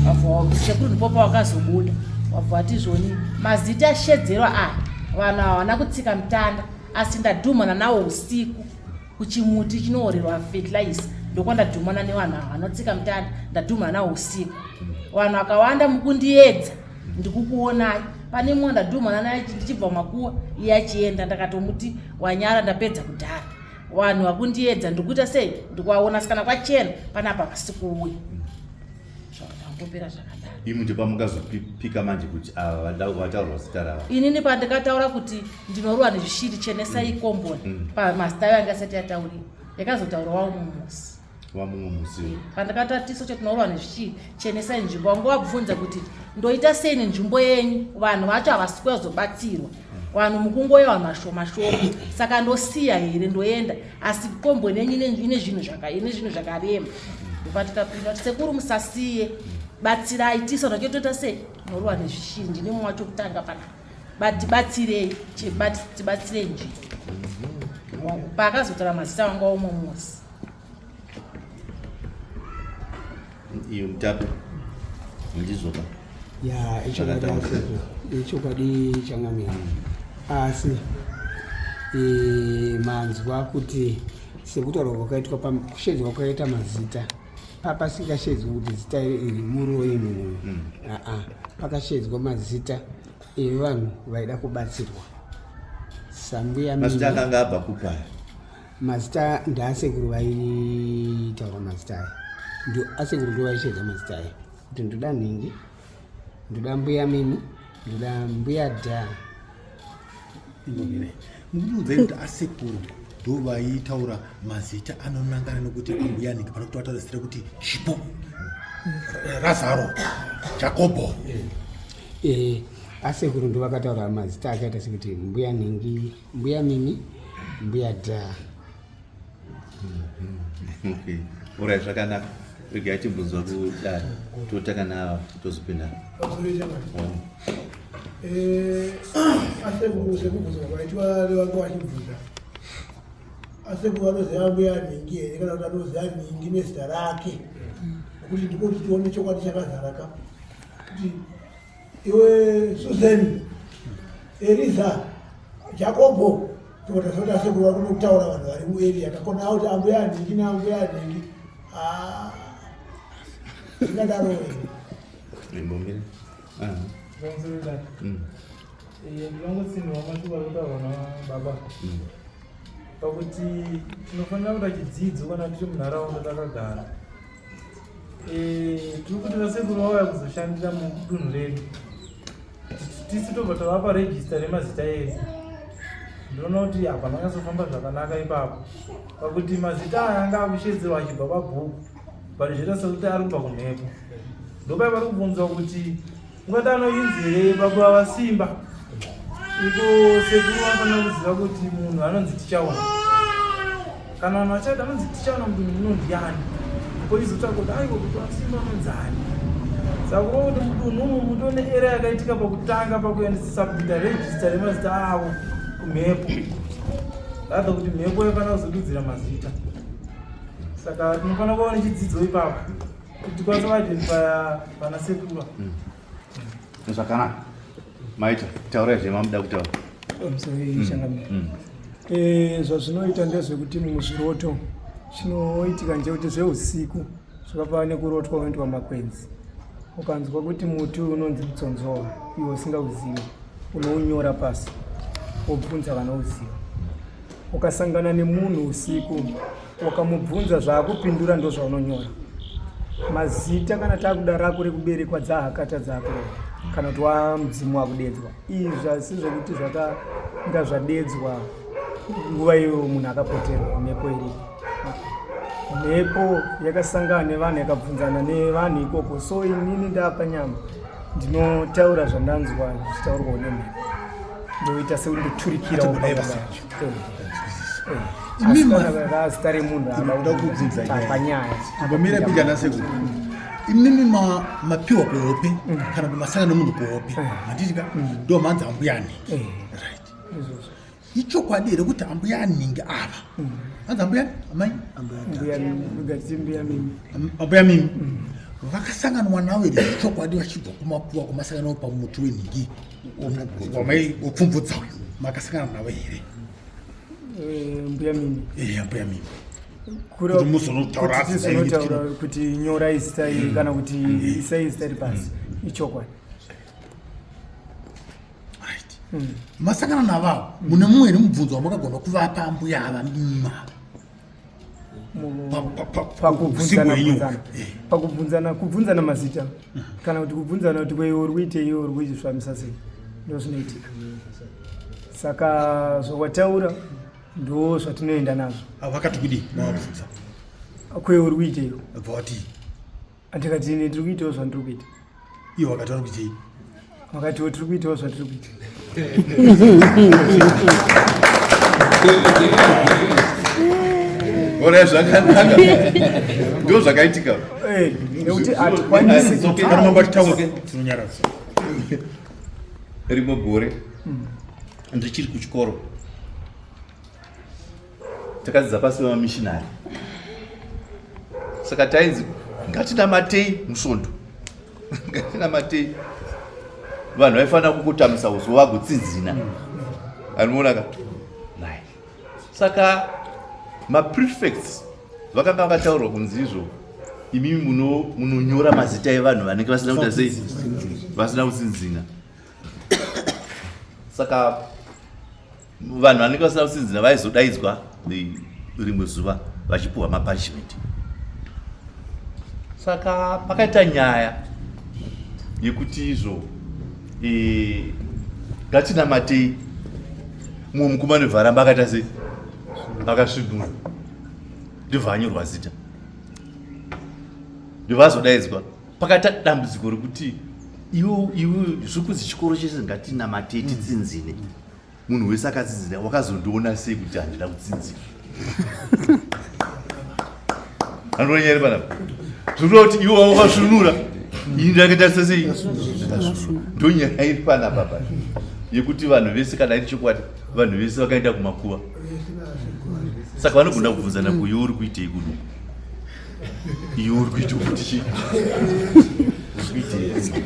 Vabva sekuru ndipo pavakazobuda, vabva vati zvoni mazita ashedzerwa aya, vanhu havana kutsika mutanda, asi ndadhumana nawo usiku kuchimuti chinoorerwa fertilizer, ndokwandadhumana nevanhu ava vanotsika mutanda, ndadhumana nawo usiku. Vanhu vakawanda mukundiedza, ndikukuonai pane mumwe ndadhumana naye ndichibva mumakuwa iye achienda, ndakatomuti wanyara, ndapedza kudhara. Vanhu vakundiedza ndikuita sei, ndikuvaona sikana kwachena panapa vasi kuuya, zvakangopera zvakadaro. Imi ndopamukazopika manje kuti ava vataurwa zita ravo? Inini pandikataura kuti ndinorwa nezvishiri, chenesai komboni, pamazita ayo anga asati atauriwa, yakazotaurwa wamwe musi. Wamumwe musi. Pandakatatiso cho tinorwa nezvishiri, chenesai nzvimbo, wanga wabvunza kuti ndoita sei nenzvimbo yenyu, vanhu vacho havasi kuzobatsirwa, vanhu mukungoya vanhu vashoma shoma, saka ndosiya here ndoenda, asi komboni yenyu ine zvinhu zvakarema. Ndopatikapinda kuti sekuru musasiye, batsirai tiso nachotoita sei, norwa nezvishiri, ndine mumwe wacho kutanga pana, tibatsirei, tibatsirei nzvimbo. Paakazotaura mazita wanga umwe musi. Iyo mutape ndizvoka? Ya, ichokwadi asizvo, ichokwadi changamira, asi manzwa kuti sekutaurwa kwakaitwa kushedzwa kwakaita mazita, papasingashedzwi kuti zita iri muroyi munhu, aa, pakashedzwa mazita evanhu vaida kubatsirwa sambuya. Mazita akanga abva kupaya? Mazita ndaasekuru vaitaura mazita aya, ndo asekuru ndo vaishedza mazita aya kuti ndoda nhingi, ndoda mbuya Mimi, ndoda mbuya Dha. Mukutiudzai kuti asekuru ndo vaitaura mazita anonangana nekuti ambuya nhingi, pane kuti vataura zita rekuti Chipo, Razaro, Jakobho? Asekuru ndo vakataura mazita akaita sekuti mbuya nhingi, mbuya Mimi, mbuya Dha. Okay, alright, zvakanaka. Regai timbunzwa kudare, totanga nava, tozopinda. Asekuru sekubvunzwa kwaitwa nevanga vachibvunza, asekuru vanoziva mbuya nhingi here, kana kuti anoziva nhingi nezita rake? Nekuti ndiko kuti tione chokwadi chakazara ka, kuti iwe Susan, Eliza, Jakobho, tokataza kuti asekuru vari kunokutaura vanhu vari muarea kakona kuti ambuya nhingi naambuya nhingi zvingadaro here? Imbomire. Ndinongotsinhira mashoko ari kutaurwa nababa pakuti tinofanira kuita chidzidzo kana tiri munharaunda takagara. Tiri kuti vasekuru vauya kuzoshandira mudunhu redu, tisi tobva tavapa rejista remazita edu. Ndinoona kuti hapana kunyatsofamba zvakanaka ipapo, pakuti mazita aya anga akushedzerwa achibva pabhuku, but zvoita sekuti ari kubva kumhepo. Ndopai vari kubvunzwa kuti ungati anoinzi here baba vaSimba, iko sekuru vanofanira kuziva kuti munhu anonzi Tichaona, kana vanhu vachati anonzi Tichaona mudunhu muno ndiani, poizotsvaka kuti aiwa kuti vaSimba anonzi ani. Saka kureva kuti mudunhu umu mutone era yakaitika pakutanga pakuendesa register remazita avo kumhepo, rather kuti mhepo yaifanira kuzodudzira mazita. Saka tinofanira kuva nechidzidzo ipapo kuti tikwanise kuidentifya vana sekuru. Zvakanaka, maita taurai zvemamuda kutaura. Changamire, zvazvinoita ndezvekuti muzviroto chinoitika ndechekuti zveusiku zvakafanana nekurotwa unoitwa makwenzi. Ukanzwa kuti muti unonzi mutsonzowa, iwe usingauzivi, unounyora pasi wobvunza vanouziva. Ukasangana nemunhu usiku ukamubvunza zvaakupindura, ndozvaunonyora mazita. Kana takuda rako rekuberekwa, dzahakata dzakureva kana kuti wamudzimu wakudedzwa. Izvi asi zvokuti zvakanga zvadedzwa nguva iyoyo munhu akapoterwa mhepo iripo, mhepo yakasangana nevanhu, yakabvunzana nevanhu ikoko. So inini ndapa nyama, ndinotaura zvandanzwa zvichitaurwawo nemhepo, ndoita sekuti ndoturikirawo Atombodai panguva vasecho. yacho. Imi Asi kana zita remunhu Ndinoda kubvunza nyaya. panyaya. Mbomira pijana sekuru. Imimi mapiwa kuhope kana kuti masangana nemunhu kuhope, handiti ka? Ndo manzi ambuya Nhingi. Right. Izvozvo. Ichokwadi here kuti ambuya Nhingi ava, hanzi ambuya amai? Mbuya, gatiti mbuya Mimi. Ambuya Mimi vakasanganwa navo here zvechokwadi vachibva kumakuva kwamasangana pamuti wenhingi wamai wopfumvudza uyu? Makasangana navo here? Mbuya Mimi? Ehe, ambuya Mimi. Kuti Kuti muzonotaura kuti zita iri. tizonotaura kuti nyorai zita iri kana kuti isai zita iri pasi, ichokwadi. Right. Masangana navavo, mune mumwe here mubvunzo wamakagona kuvapa ambuya ava Mimi ava? Pakubvunzana Usiku hwenyu. bvunzana, pakubvunzana, kubvunzana mazita kana kuti kubvunzana kuti kweiwe uri kuitei, iwe uri kuizvifambisa sei, ndo zvinoitika. Saka zvawataura ndo zvatinoenda nazvo. Vakati kudii mavabvunza? Kweiwe uri kuiteiwo? Bva watii? Andikati ini tiri kuitawo zvandiri kuita. Ivo vakati vari kuitei? Vakatiwo tiri kuitawo zvatiri kuita. Ora, zvakanaka, ndo zvakaitika. Nekuti hatikwanisi. It's okay. Kana mambo achitaura, It's okay. tinonyaradza. Rimwe gore ndichiri kuchikoro, takadzidza pasi pemamishinari, saka tainzi ngatinamatei musvondo, ngatinamatei. Vanhu vaifanira kukutamisa uso vagotsinzina, anoona ka nai. Saka maprefects vakanga vakataurwa kunzi izvo imimi munonyora mazita evanhu vanenge vasina kuita sei, vasina kutsinzina. Saka vanhu vanenge vasina kutsinzina vaizodaidzwa rimwe zuva vachipiwa mapunishment. Saka pakaita nyaya yekuti izvo ngatinamatei, mumwe mukomana nebva akaita sei, akasvinura, ndibva anyorwa zita, ndibva azodaidzwa. Pakaita dambudziko rekuti iwe iwe zviri kunzi chikoro chese ngatinamatei titsinzine, munhu wese akatsinzina, wakazondiona sei kuti handina kutsinzina? Andonyeri panapa zvirikuda kuti iwe wakasvinura, ini ndakaita sesei? Ndonyaya iri panapa pa yekuti vanhu vese, kana iri chokwadi, vanhu vese vakaenda kumakuva, saka vanogona kubvunzana kuyo uri kuitei kuno, iwe uri kuita kuti chii, uri kuitei?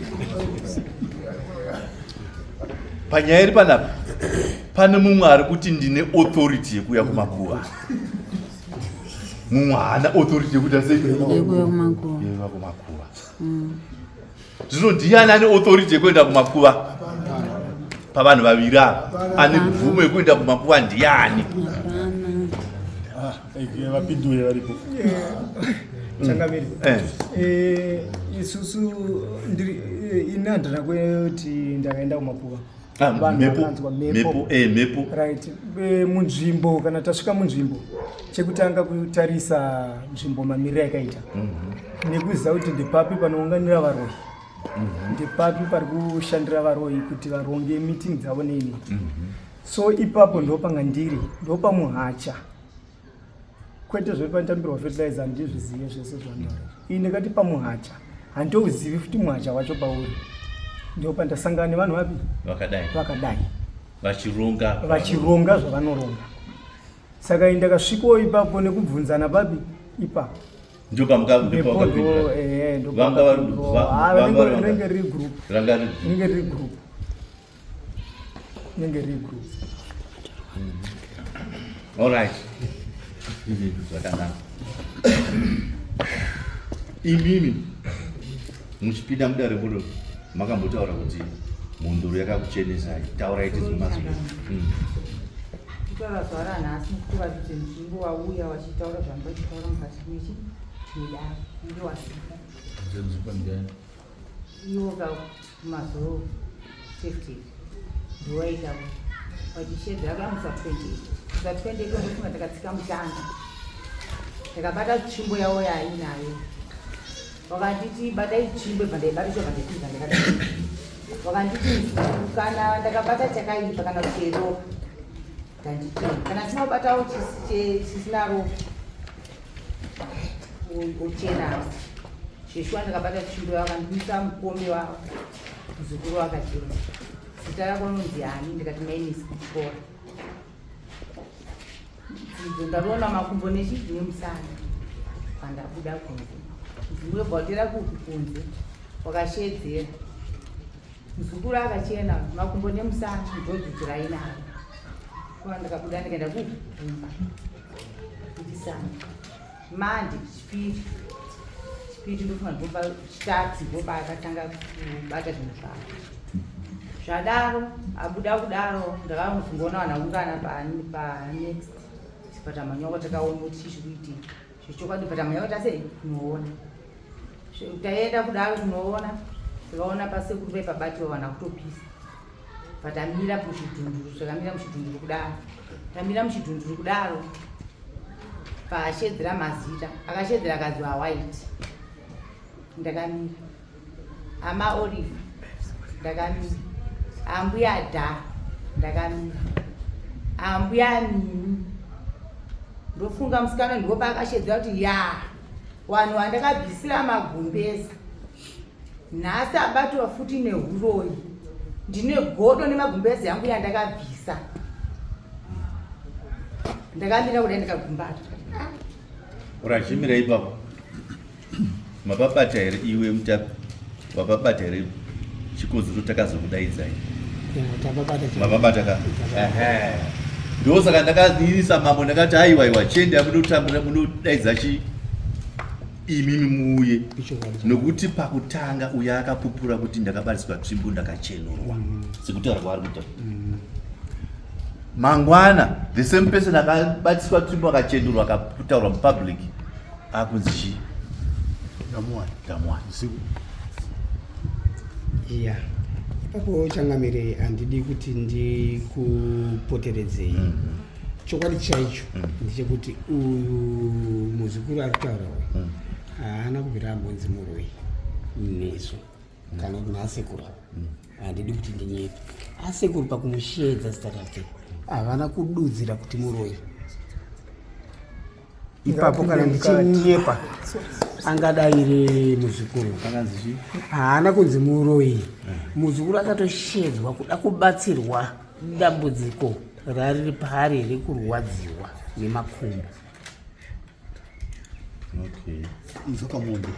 Panyaya iri panapa pane mumwe ari kuti ndine authority yekuuya kumakuva, mumwe haana authority yekuita sei? Yekuuya kumakuva. Yekuuya kumakuva. Zvino ndiani ane authority yekuenda kumakuva pavanhu vaviri ava? Ane mvumo yekuenda kumakuva ndiani? Hapana. Vapindure varipo. Changamire, isusu ini handina kuti ndakaenda kumakuva. Ah, Vanhu mhepo. vakanzwa Mhepo, mhepo. Right. Munzvimbo, kana tasvika munzvimbo, chekutanga kutarisa nzvimbo mamiriro yakaita nekuziva kuti ndepapi panounganira varoyi, ndepapi pari kushandira varoyi kuti varonge meeting dzavo neini. So ipapo ndopanga ndiri, ndopamuhacha, kwete zvepanotambirwa fertilizer, handizvizive zvese zvandaura. Iyi ndakati pamuhacha. Handouzivi futi mwacha wacho pauri. Ndipo pandasangana nevanhu vapi? Vakadai. Vakadai. Vachironga. Vachironga zvavanoronga. Saka ndakasvikawo ipapo nekubvunzana papi ipapo. Ndopamukapindura. Eh, Vanga vari vanga vari rinenge riri group. Ranga riri Rinenge riri group. Rinenge riri group. All right. Zvakanaka. Imimi muchipinda mudare muno makambotaura kuti mhondoro yakakuchenesai. Taurai tizwe mazwi. Kutaura zuva ranhasi nekuti varidzi venzvimbo vauya vachitaura zvangu vachitaura mukati mechi medare unge wasipo. Iwo ka kumazoro safety ndowaita vachishedzera kuya musi wa 28 musi wa 28 ndofunga takatsika mutanda ndakabata tsvimbo yavo yaainayo vakanditi batai tsvimbo ibva ndaibata chobva ndaipinza ndakadai vakanditi kana ndakabata chakaipa kana kuti ropa ndandichena kana ndisina kubatawo chisina ropa uchena zveshuwa ndakabata tsvimbo yavo vakandimisa mukombe wavo muzukuru wakachena zita rako unonzi ani ndikati mainisi kuchikora dzidzo ndatoona makumbo nechi nemusana pandabuda kunze mudzimu webva watera kuku kunze wakashedzera muzukuru akachena makumbo nemusana ndodzidzo rainaro kuva ndakabuda ndikaenda kuku kumba ndisana mande chipiri chipiri ndofunga ndopa chitatu ndopa akatanga kubata zvinhu zvavo zvadaro abuda kudaro ndakazongoona vanhu vaungana panext chipatara manyoko takaona kuti chii chiri kuitika zvechokwadi chipatara manyoko tasei kunoona taenda kudaro kunoona tikaona pasekuru paipabatiwa vanhu akutopisa patamira muchidhunduru takamira muchidhunduru kudaro tamira muchidhunduru kudaro paashedzera mazita akashedzera akadzi wawaiti ndakamira ama olive ndakamira ambuya dha ndakamira ambuya mimi ndofunga musikana ndipo paakashedzera kuti ya vanhu vandakabvisira magumbeza nhasi abatwa futi nehuroyi ndine godo nemagumbezi yangu yandakabvisa ndakamira kudai ndikagumbata urachimira ipapo mapabata here iwe mutapi wapabata here chikonzero takazokudaidzai mapabata ka ndosaka ndakainisa mambo ndakati aiwa iwa chiendai munotambira munodaidza chi imimi muuye nokuti pakutanga uyo akapupura kuti ndakabatiswa tsvimbo ndakachenurwa mm. sekutaura kwaari kuita mm. mangwana the same person akabatiswa tsvimbo akachenurwa akataurwa mupublic akunzi chii ndamuwana ndamuwana usiku iya ipapo changamire handidi kuti ndikupoteredzei mm -hmm. Chokwadi chaicho mm. ndechekuti uyu muzukuru ari kutaura uyu mm. haana kubvira ambonzi muroyi nesu mm. kana kuti naasekuru ava handidi kuti ndinyepe asekuru pakumusheedza zita rake havana kududzira kuti muroyi ipapo kana ndichinyepa angadaire muzukuru haana kunzi muroyi muzukuru akatoshedzwa kuda kubatsirwa dambudziko rariri paari rekurwadziwa nemakumbo okay. Inzoka mombe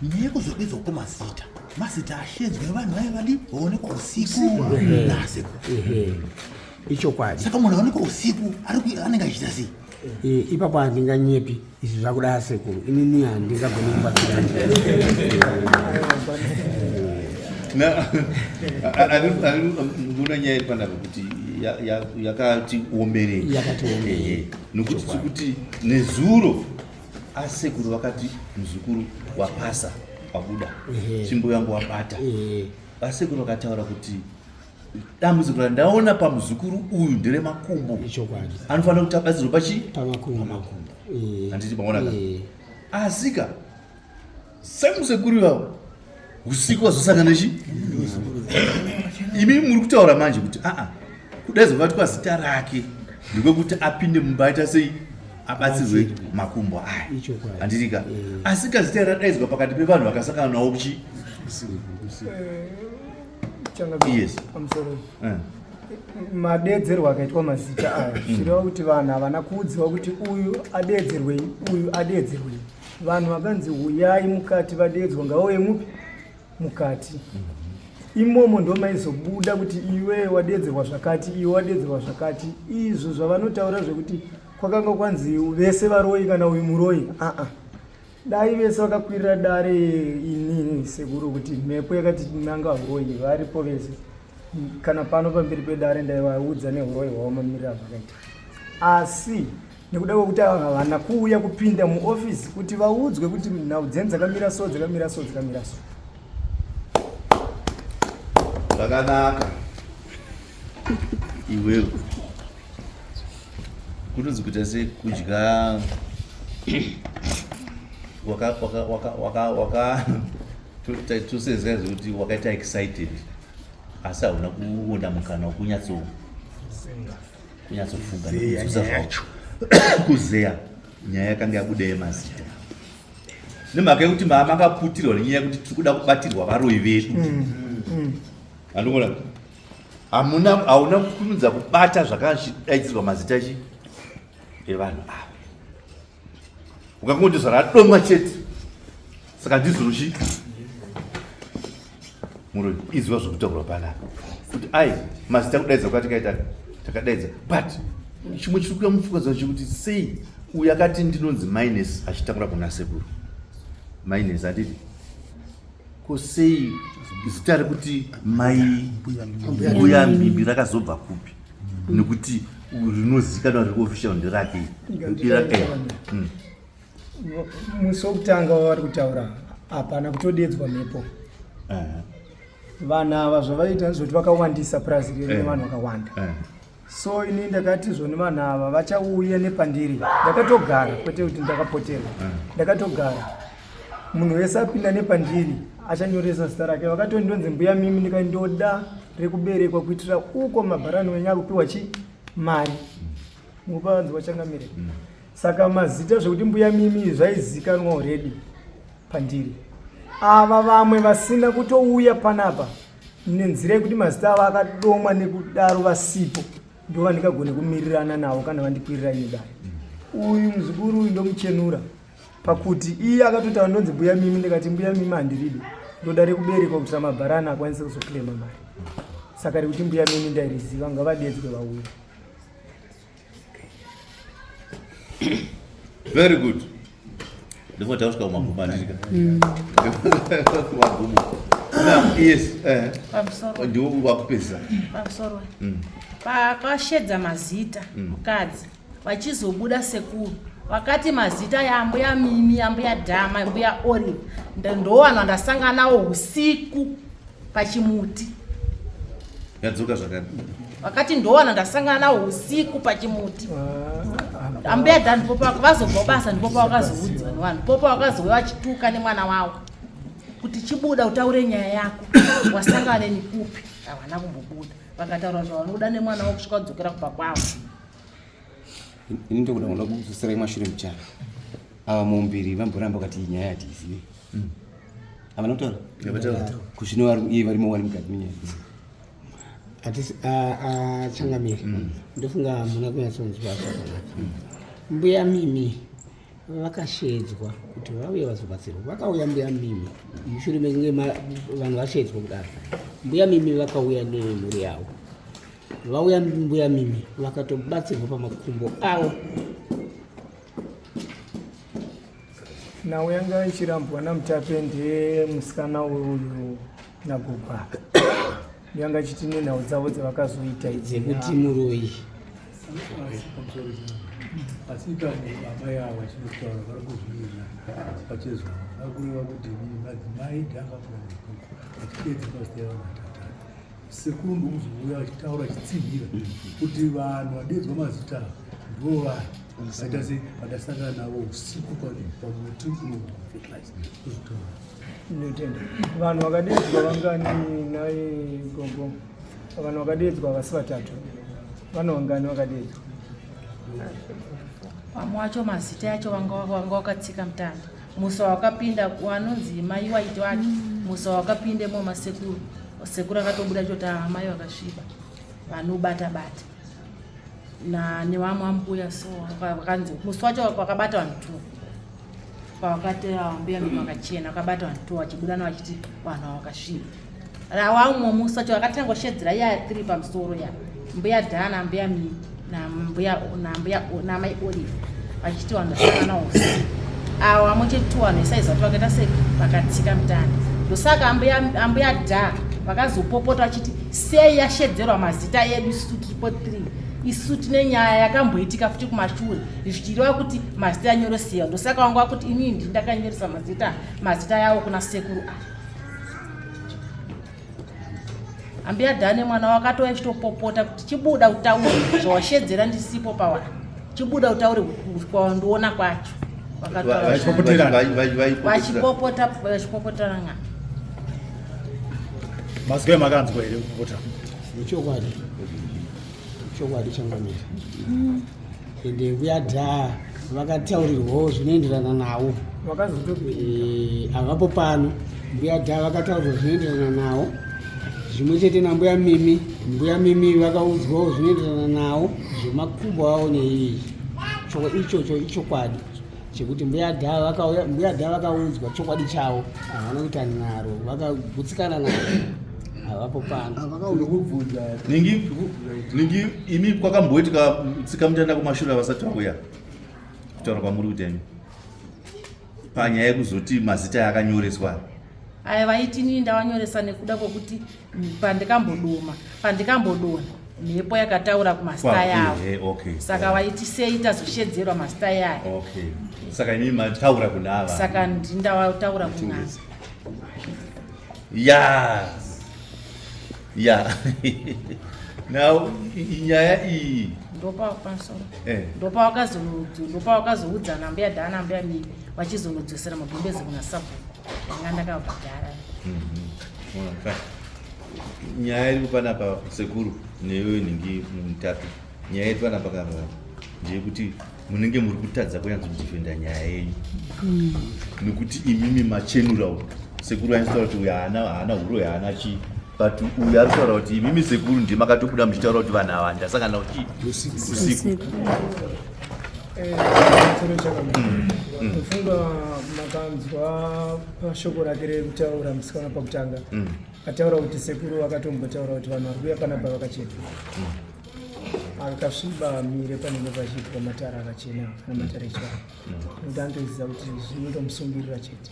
nyaya yekuzodedzwa kwemazita mazita ashedzwa evanhu vaye vadi vaonekwa usiku nasekuru ichokwadi saka munhu aonekwa usiku anenge achiita sei Eh, ipapo handinganyepi izvi zvakuda asekuru inini handingagoni kubatsira ndikuona nyaya iri panapa kuti yakati omerei yakati omerei nokuti tikuti nezuro asekuru vakati muzukuru wapasa wabuda tsvimbo yangu wabata asekuru vakataura kuti dambudziko randaona pamuzukuru uyu nderemakumbo anofanira kuti abatsirwe pachi pamakumbo handiti maona ka asika semusekuru ivavo usiku wazosangana chi imi muri kutaura manje kuti aa kudai zovatwa zita rake ndekwekuti apinde mumba aita sei Abatsirwe makumbo aya. Handitika? Asi kazita radaidzwa pakati pevanhu vakasangana nawo kuchi Yes. Pamusoro. Madeedzerwo akaitwa mazita aya zvichireva kuti vanhu havana kuudziwa kuti uyu adeedzerwei, uyu adeedzerwei. Vanhu vakanzi huyai mukati vadeedzwa ngavauye mupi mukati. Imomo ndomaizobuda kuti iwe wadeedzerwa zvakati, iwe wadeedzerwa zvakati. Izvo zvavanotaura zvekuti kwakanga kwanzi vese varoyi kana uyu muroyi aa dai vese vakakwirira dare inini sekuru kuti mhepo yakati nanga huroyi varipo vese kana pano pamberi pedare ndaivaudza nehuroyi hwavo mamiriro azvakaita asi nekuda kwekuti ava havana kuuya kupinda muofisi kuti vaudzwe kuti nhau dzenu dzakamira so dzakamira so dzakamira so. Zvakanaka iwewe kunonzi kuita sekudya waka waka waka waka waka tosezera zvekuti wakaita excited asi hauna kuona mukana wekunyatso kunyatsofunga nekuzuza zvacho kuzeya nyaya yakanga yabuda yemazita nemhaka yekuti maa makaputirwa nenyaya yekuti tiri kuda kubatirwa varoyi vedu andikuona hamuna hauna kukurumidza kubata zvakazvidaidzirwa mazita chi evanhu ava ukangoti zvaradomwa chete saka ndizvo chi muroyi izwa zvokutaurwa panapa kuti ai mazita kudaidza kwatikaita takadaidza but chimwe chiri kuya mupfungwa dzangu chekuti sei uyu akati ndinonzi minus achitaura kuna sekuru minus handiti ko sei zita rekuti mai mbuya mimbi rakazobva kupi nekuti rinozikanwa riri official nderake Musi wekutanga wavari kutaura hapana kutodedzwa mhepo. Vanhu ava zvavaita ndezvekuti vakawandisa purazi riri nevanhu vakawanda. So ini ndakati zvoni vanhu ava vachauya nepandiri. Ndakatogara kwete kuti ndakapoterwa. Ndakatogara. Munhu wese apinda nepandiri achanyoresa zita rake. Vakatoti ndonzi mbuya mimi ndikati ndoda rekuberekwa kuitira uko mabharani wenyu akupiwa chi mari. Mupanzi wachangamire. Saka mazita zvekuti mbuya mimi zvaizikanwa already pandiri. Ava vamwe vasina kutouya panapa nenzira yekuti mazita avo akadomwa nekudaro vasipo ndovandikagone kumirirana navo kana vandikwirira ini dare. Uyu muzukuru uyu ndomuchenura pakuti iye akatotaura ndonzi mbuya mimi ndikati mbuya mimi handiridi ndoda rekuberekwa kuitira mabharani akwanise kuzoklema mari. Saka rekuti mbuya mimi ndairiziva ngavadedzwe vauye. Very good. Ndiko takusvika kumagumo andirika. Kumagumo. Now, yes. Pamusoro. Ndiwo wakupedzisa. Pamusoro. Pakashedza mazita mukadzi vachizobuda sekuru vakati mazita yambuya Mimi, yambuya Dhama, mbuya Olive ndowanhu vandasangana nawo usiku pachimuti. Yadzoka zvakare. Vakati ndowana ndasangana nawo usiku pachimuti. Ambuya Dhama ndipo vazobva basa ndipo pavakazoudzwa nevanhu. Ndipo pavakazouya vachituka nemwana wavo kuti chibuda utaure nyaya yako wasangana neni kupi. Havana kumbobuda, vakataura zvavanoda nemwana wavo kusvika vadzokera kumba kwavo. Ini ndokuda kuda kudzosera mashure muchana. Ava mumbiri vamboramba vakati iyi nyaya hatiizive. Havana kutaura? Havataura. Kuzvino vari iye varimo wani mukati menyaya. Hatisi changamire. Ndofunga hamuna kunyatsonzwa zvakanaka. Mbuya Mimi vakashedzwa kuti vauye vazobatsirwa. Vakauya mbuya Mimi mushure mekunge vanhu vashedzwa kudaro. Mbuya Mimi vakauya nemhuri yavo. Vauya mbuya Mimi vakatobatsirwa pamakumbo avo. Nhau yanga ichirambwa naMutape ndiye musikana uyu nagogo ava. Yanga ichiti nenhau dzavo dzavakazoita idzi. Dzekuti muroyi. Asi kani amai ava vachinotaura vari kuzvimirira pachezvo vari kureva kuti madzimai ndakakura vachidedza mazita evanhu vatatu. Sekuru ndokuzouya vachitaura vachitsinhira kuti vanhu vadedzwa mazita ava ndivo vanhu vaita se vandasangana navo usiku pamuti unofertilize kuzvitaura. Ndinotenda. Vanhu vakadedzwa vangani nhai gogo? Vanhu vakadedzwa vasi vatatu. Vanhu vangani vakadedzwa? Vamwe wacho mazita yacho vanga vanga wakatsika mutanda. Musa wakapinda wanonzi mai waiti wacho. Musa wakapindemo masekuru. Sekuru akatobuda choti ah, mai vakasviba. Vanobata bata. Na nevamwe ambuya so vakanzi musi wacho wakabata vanhu two. Pawakatera ambuya mimi wakachena wakabata vanhu two vachibudana vachiti vanhu ava vakasviba. Rawamwe musi wacho vakatanga kushedzera iya tiri pamusoro ya mbuya Dhana mbuya mimi nambuya nambuya namai Olive vachiti vanhu vasangana usiku avo vamwe chete vanhu vesaizi vati vakaita sei vakatsika mutanda ndosaka ambuya ambuya dha vakazopopota vachiti sei yashedzerwa mazita edu isu tiripo 3 isu tine nyaya yakamboitika futi kumashure zvichireva kuti mazita anyoresiwa ndosaka vanga vakuti inini ndini ndakanyoresa mazita mazita yawo kuna sekuru ava ambuya dhane mwana wakatouya chitopopota kuti chibuda utaure zvawashedzera ndisipo pawanhu chibuda utaure kwawandiona kwacho vachipopota vachipopotana ng'a mazwi makanzwa here kupopota ichokwadi chokwadi changamira ende mbuya dhaa vakataurirwawo zvinoenderana nawo eh, havapo pano mbuya dhaa vakataurirwa zvinoenderana nawo zvimwe chete nambuya mimi mbuya mimi vakaudzwawo zvinoenderana nawo zvemakumbo awo neiyi ichocho ichokwadi chekuti mbuya dhaa vakauya mbuya dhaa vakaudzwa chokwadi chavo havana kuita nharo vakagutsikana nazvo havapo pano ningi ningi imi kwakamboitika tsika mutanda kumashure vasati vauya kutaura kwamuri kuita imi panyaya yekuzoti mazita akanyoreswa aya vaiti inini ndavanyoresa nekuda kwekuti pandikambodoma pandikambodona mhepo yakataura kumazita yavo eh, okay. saka vaiti sei tazoshedzerwa mazita yayo okay. saka imi mataura kuna ava saka ndindawataura kun'anga ya ya now nyaya iyi ndopapamusoro eh. ndopawakazoudzana mbuya dhana mbuya mii vachizonodzosera magumbezi kuna sabhuku ndanga ndakabhadhara mhm. Nyaya iri panapa sekuru newe nhingi mutapi nyaya iri panapa kapa ndeyekuti munenge muri kutadza kunyatsodefenda nyaya yenyu nekuti imimi machenura uyu sekuru anyatsotaura kuti uyu haana haana huroyi haana chii but uyu ari kutaura kuti imimi sekuru ndiye makatobuda muchitaura kuti vanhu ava ndasangana uchi usiku Ndofunga makanzwa pashoko rake rekutaura musikana pakutanga ataura kuti sekuru vakatombotaura kuti vanhu vari kuuya panapa vakachena akasviba mire panenge pachiitwa matara akachena kana matara echivanhu nokuti anotoziva kuti zvinotomusungirira chete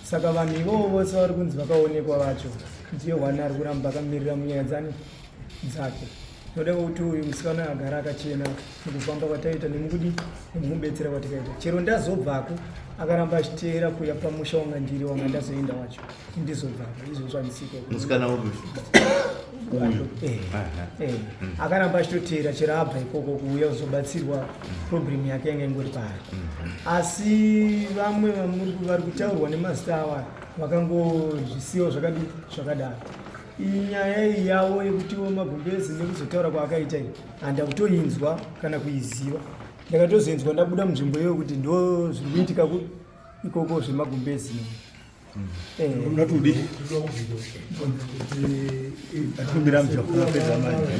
saka vanhu ivovo vose vari kunzi vakaonekwa vacho ndiye one ari kuramba akamirira munyaya dzani dzake noda kuti uyu musikana agara akachena mukufamba kwataita nemukudi nemukumubetsera kwatikaita chero ndazobvako akaramba achiteera kuya pamusha wanga ndiri wanga ndazoenda wacho ndizobvako izvozvo handisiko musikana upi uyu eh, eh. Akaramba achitoteera chero abva ikoko kuuya kuzobatsirwa problem yake yanga ingori paari mm. asi vamwe vari kutaurwa nemazita awa vakangozvisiyawo zvakadi zvakadaro Inyaya iyi yavo yekutiwo magumbezi nekuzotaura kwaakaita iyi handa kutoinzwa kana kuiziva ndakatozoinzwa ndabuda munzvimbo iyoyo kuti ndo zviri kuitika ikoko zvemagumbezi eh. Unatudi atimbira mjapedza manje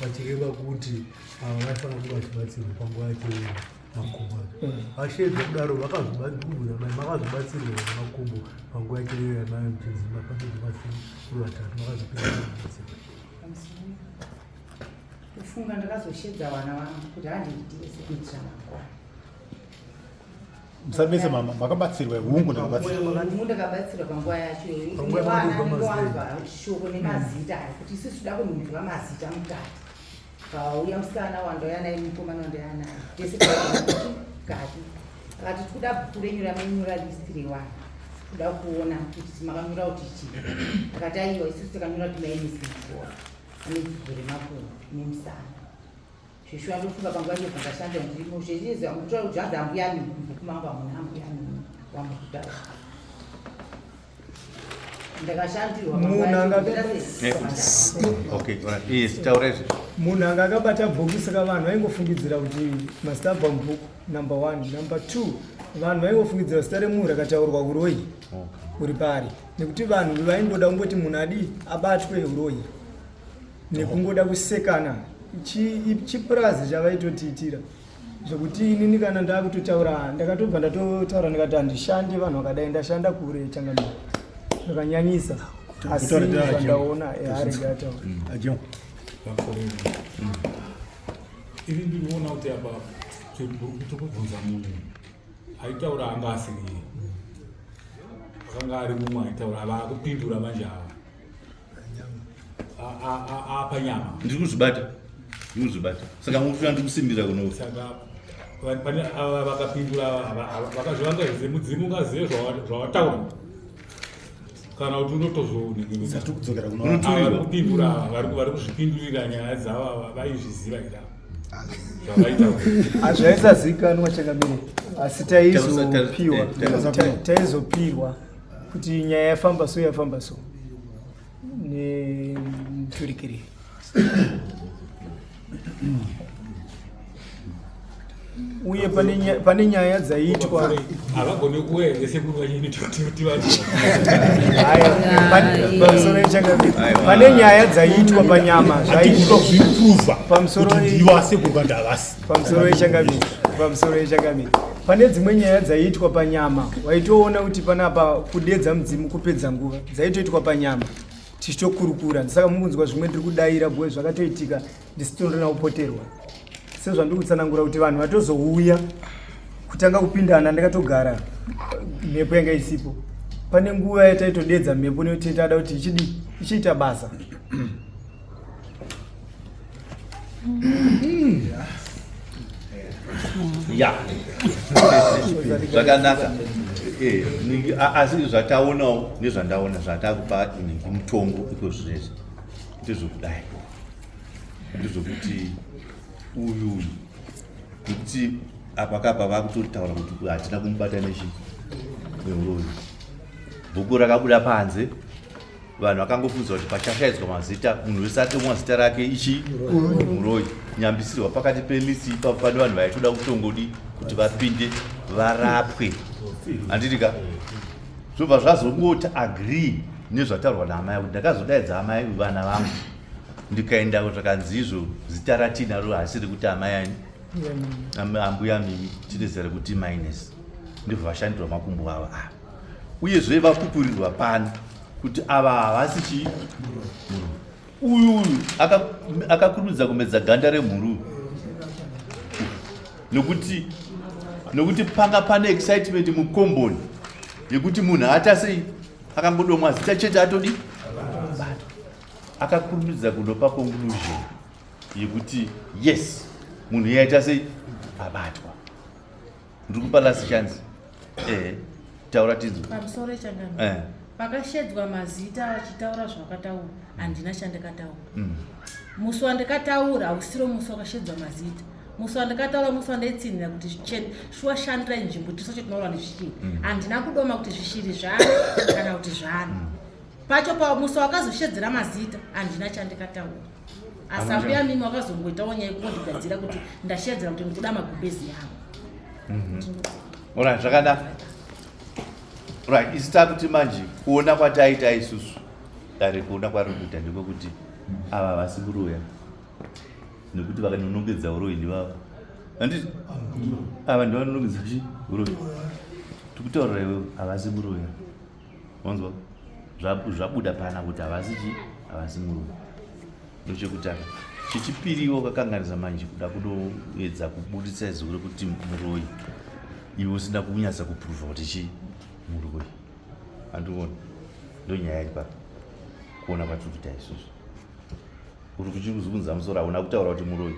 vachireva kuti ava vaifanira kunge vachibatsirwa panguva yacho makumbo vasheedza kudaro vakazobatsirwa mai makazobatsirwa here makumbo panguva yacho iyoyo yamai muchinzi mapamiri masekuru vatatu makazopinda kubatsirwa kufunga ndakazoshedza vana vangu kuti handidii sekuitira mangwana musamese mama makabatsirwa hungu ndakabatsirwa hungu ndakabatsirwa panguva yacho iyoyo shoko nemazita aya kuti isusu toda kunhumbirwa mazita mukati Pauya musikana wandauya naye mukomana wandauya naye tese kati akati tikuda bhuku renyu ramenyora list revanhu kuda kuona kuti makanyora kuti chii akati aiwa isusu takanyora kuti maimisi makora ane dzidzo remakumbo nemusana zveshuwa ndofunga panguva iyo pandashanda ndirimo zvezvizvakutora kuti zvanzi ambuya mimi mubhuku mangu hamuna ambuya mimi wamukutaura Ndakashandirwa. Munhu anga- Okay, alright. Yes, taura izvi. Munhu anga akabata bhuku, saka vanhu vaingofungidzira kuti mazita abva mubhuku, number one. Number two, vanhu vaingofungidzira zita remunhu rakataurwa uroyi uri pari, nekuti vanhu vaingoda kungoti munhu adii, abatwe uroyi, nekungoda kusekana. Chipurazi chavaitotiitira zvekuti inini kana ndakutotaura, ndakatobva ndatotaura ndikati handishandi vanhu vakadai, ndashanda kure changamire zvakanyanyisa, asi zvandaona arege ataura. Ajemo. Ini ndinoona kuti apa tiri kubvunza munhu aitaura anga asiri iye, akanga ari mumwe aitaura. Ava akupindura manje, ava apanyama. Ndiri kuzvibata, ndiri kuzvibata. Saka mukutora ndiri kusimbira kuno. Saka pane ava vakapindura vakazvivanga zvese, mudzimu ungazive zvawataura kana kuti Kudzokera unotozovari kupindura ava vari kuzvipindurira nyaya dzavo ava vaizviziva here zvavaitaura? Hazvaisazikanwa changamire, asi taizopiwa, taizopirwa kuti nyaya yafamba so, yafamba so nemuturikiri. Uye pane nyaya dzaiitwa. Havagoni kuuya here sekuru vachini tivanhu? Haya, pamusoro yechangamire, pane nyaya dzaiitwa panyama zvaiitwa Kuzviprova pamusoro kuti ndivo asekuru kana havasi. Pamusoro yechangamire, pamusoro yechangamire, pane dzimwe nyaya dzaiitwa panyama, waitoona kuti panapa kudedza mudzimu kupedza nguva, dzaitoitwa panyama tichitokurukura. Saka mukunzwa zvimwe ndiri kudayira bhoe, zvakatoitika ndisitorina kupoterwa sezvandiri kutsanangura kuti vanhu vatozouya kutanga kupindana ndakatogara, mhepo yanga isipo. Pane nguva yataitodedza mhepo nekuti tada kuti ichidi ichiita basa. Ya, zvakanaka. Asi zvataonawo nezvandaona zvatakupa ningi mutongo iko zvinezvi ndezvekudai, ndezvekuti uyu, nekuti apa kapa vakutotaura kuti hatina kumubata nechi neuroyi. Bhuku rakabuda panze, vanhu vakangofunzwa kuti pachashaidzwa mazita, munhu wese atomwa zita rake ichi muroyi, nyambisirwa pakati pelisi ipapo. Pane vanhu vaitoda kutongodi kuti vapinde varapwe, handiti ka? Zvobva zvazongoti agree nezvataurwa naamai kuti ndakazodaidza amai vana vangu ndikaenda, zvakanzi izvo zita ratinaro hasiri kuti amai ani, ambuya Mimi, tine zita rekuti Minus. Ndibva vashandirwa makumbo ava ava, uyezve vakukurirwa pano kuti ava havasi chii, muroyi. Uyu akakurumidza kumedza ganda remhuru nekuti panga pane excitement mukomboni yekuti munhu aata sei, akangodomwa zita chete atodi batwa. Akakurumidza kunopa conclusion yekuti yes, munhu iye aita sei, abatwa. Ndiri kupa last chance, ehe, taura tinzwe. Pamusoro changamire. Pakashedzwa mazita vachitaura zvavakataura, handina chandakataura. Musi wandakataura hausiro musi wakashedzwa mazita. Musi wandakataura musi wandaitsinhira kuti shuwa shandirai nzvimbo tisu tinoura nezvishiri. Handina kudoma kuti zvishiri zvani kana kuti zvani. Pacho pa musi wakazoshedzera mazita handina chandikataura, asi ambuya Mimi wakazongoitawo nyaya yekungondigadzira kuti ndashedzera kuti ndikuda magumbezi yangu. Alright, zvakanaka. Right, isi takuti manje kuona kwataita isusu dare, kuona kwari kuita ndekwekuti ava havasi kuroya, nekuti vakanonongedza uroyi ndivava, handiti? Ava ndivanonongedza chi uroyi tikutaurira iwewe, havasi kuroya. Wanzwa? Zvabuda pana kuti havasi chi, havasi muroyi. Ndochekutanga. Chechipiri, wakakanganisa manje kuda kunoedza kubudisa izwi rekuti muroyi iwe usina kunyatsa kupruvha kuti chi muroyi, handioni. Ndonyaya iri papa kuona kwatiri kuita isusu. Uri kuchikuzunza musoro, hauna kutaura kuti muroyi.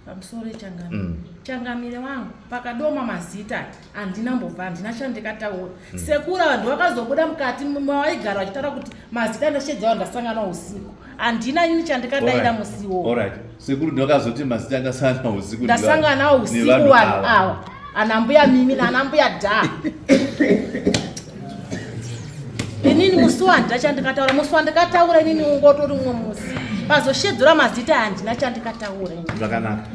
Pamusoro changamire. Changamire wangu, pakadoma mazita handina mbobva, handina chandikataura. Sekuru vanhu vakazobuda mukati mavaigara vachitaura kuti mazita andashedza vanhu ndasangana usiku, handina ini chandikadaira musiwo. Alright, sekuru ndakazoti mazita andasangana usiku ndasangana usiku nevanhu vanhu ava. Ava ana mbuya Mimi naana mbuya Dha, inini. Musi wandina chandikataura, musi wandikataura inini ungotori umwe musi. Pazoshedzura mazita handina chandikataura inini. Zvakanaka.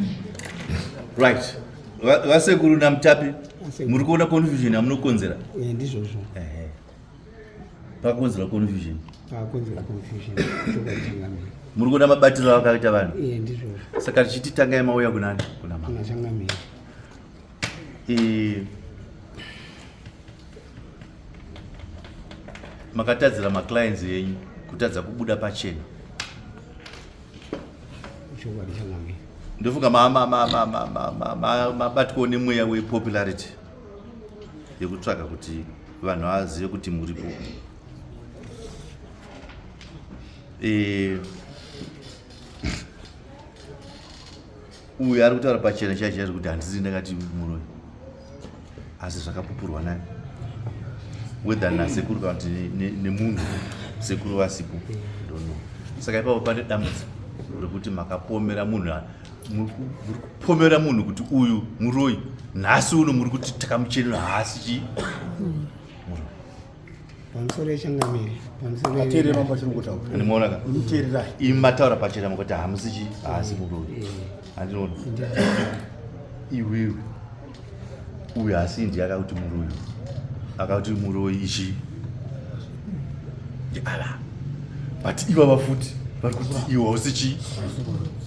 Right. Vasekuru naMutapi, muri kuona confusion yamunokonzera? Eh, ndizvozvo. Ehe. Pakonzera confusion. Pakonzera confusion. Chokwadi changamire. Muri kuona mabatiro avakaita vanhu? Eh, ndizvozvo. Saka tichiti tangai mauya kunani? Kuna mama. Kuna changamire. Eh, makatadzira maclients enyu kutadza kubuda pachena. Chokwadi changamire. Ndofunga mabatwawo nemweya wepopularity yekutsvaga kuti vanhu vazive kuti muripo. Eh, uyu ari kutaura pachena chaicho chaizvo kuti handisi ndakati muroyi, asi zvakapupurwa nani, whether nasekuru kana kuti nemunhu sekuru vasipo, don't know. Saka ipapo pane dambudziko rekuti makapomera munhu, muri kupomera munhu kuti uyu muroyi, nhasi uno muri kuti takamuchenura, haasi chii muroyi. Pamusoro yechangamire, pamusoro. Ateerere mambo achiri kutaura. Andimoona ka? Muteererai. Imi mataura pachena mukuti hamusi chi haasi muroyi. Andinoona. Iwewe. Uyu haasi ndiye akakuti muroyi. Akakuti muroyi ichi. Ndiava. But ivava futi vari kuti iwe hausi chi.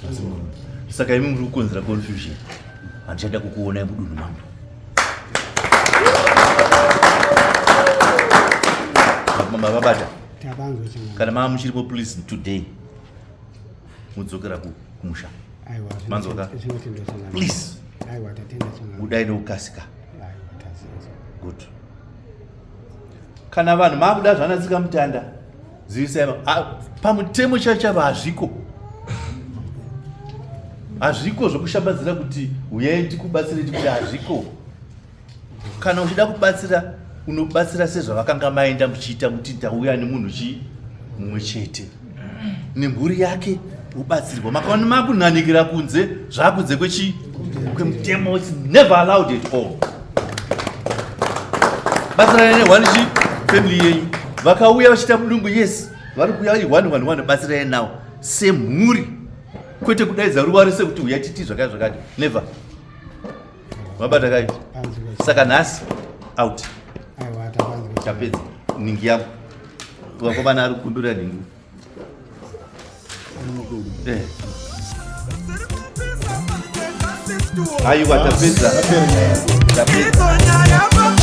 Haasi muroyi. Saka imi muri kukonzera confusion. Handichada kukuonai mudunhu mangu. Mavabata. Kana mava muchiripo please today mudzokera kumusha. Manzwa ka? Please. Budai nekukasika. Good. Kana vanhu makuda zvanatsika mutanda zivisai pamutemo chaicho chavo hazviko. Hazviko zvokushambadzira kuti huyai tikubatsire tikuti hazviko. Kana uchida kubatsira unobatsira sezvavakanga maenda muchiita muti ndauya nemunhu chi mumwe chete nemhuri yake ubatsirwa. Makaona makunhanikira kunze zvakunze kwechi kwemutemo, it's never allowed at all. Batsiranai ne one chi family yenyu. Vakauya vachiita mudumbu, yes, vari kuuya vari one one one, batsirai nawo semhuri, kwete kudaidza ruva rese kuti uya titi zvakati zvakati, never. Mabata kai? Saka nhasi out. Tapedza ningi yangu. Vakomana ari kukumbira ningi. Eh. Aiwa tapedza. Tapedza.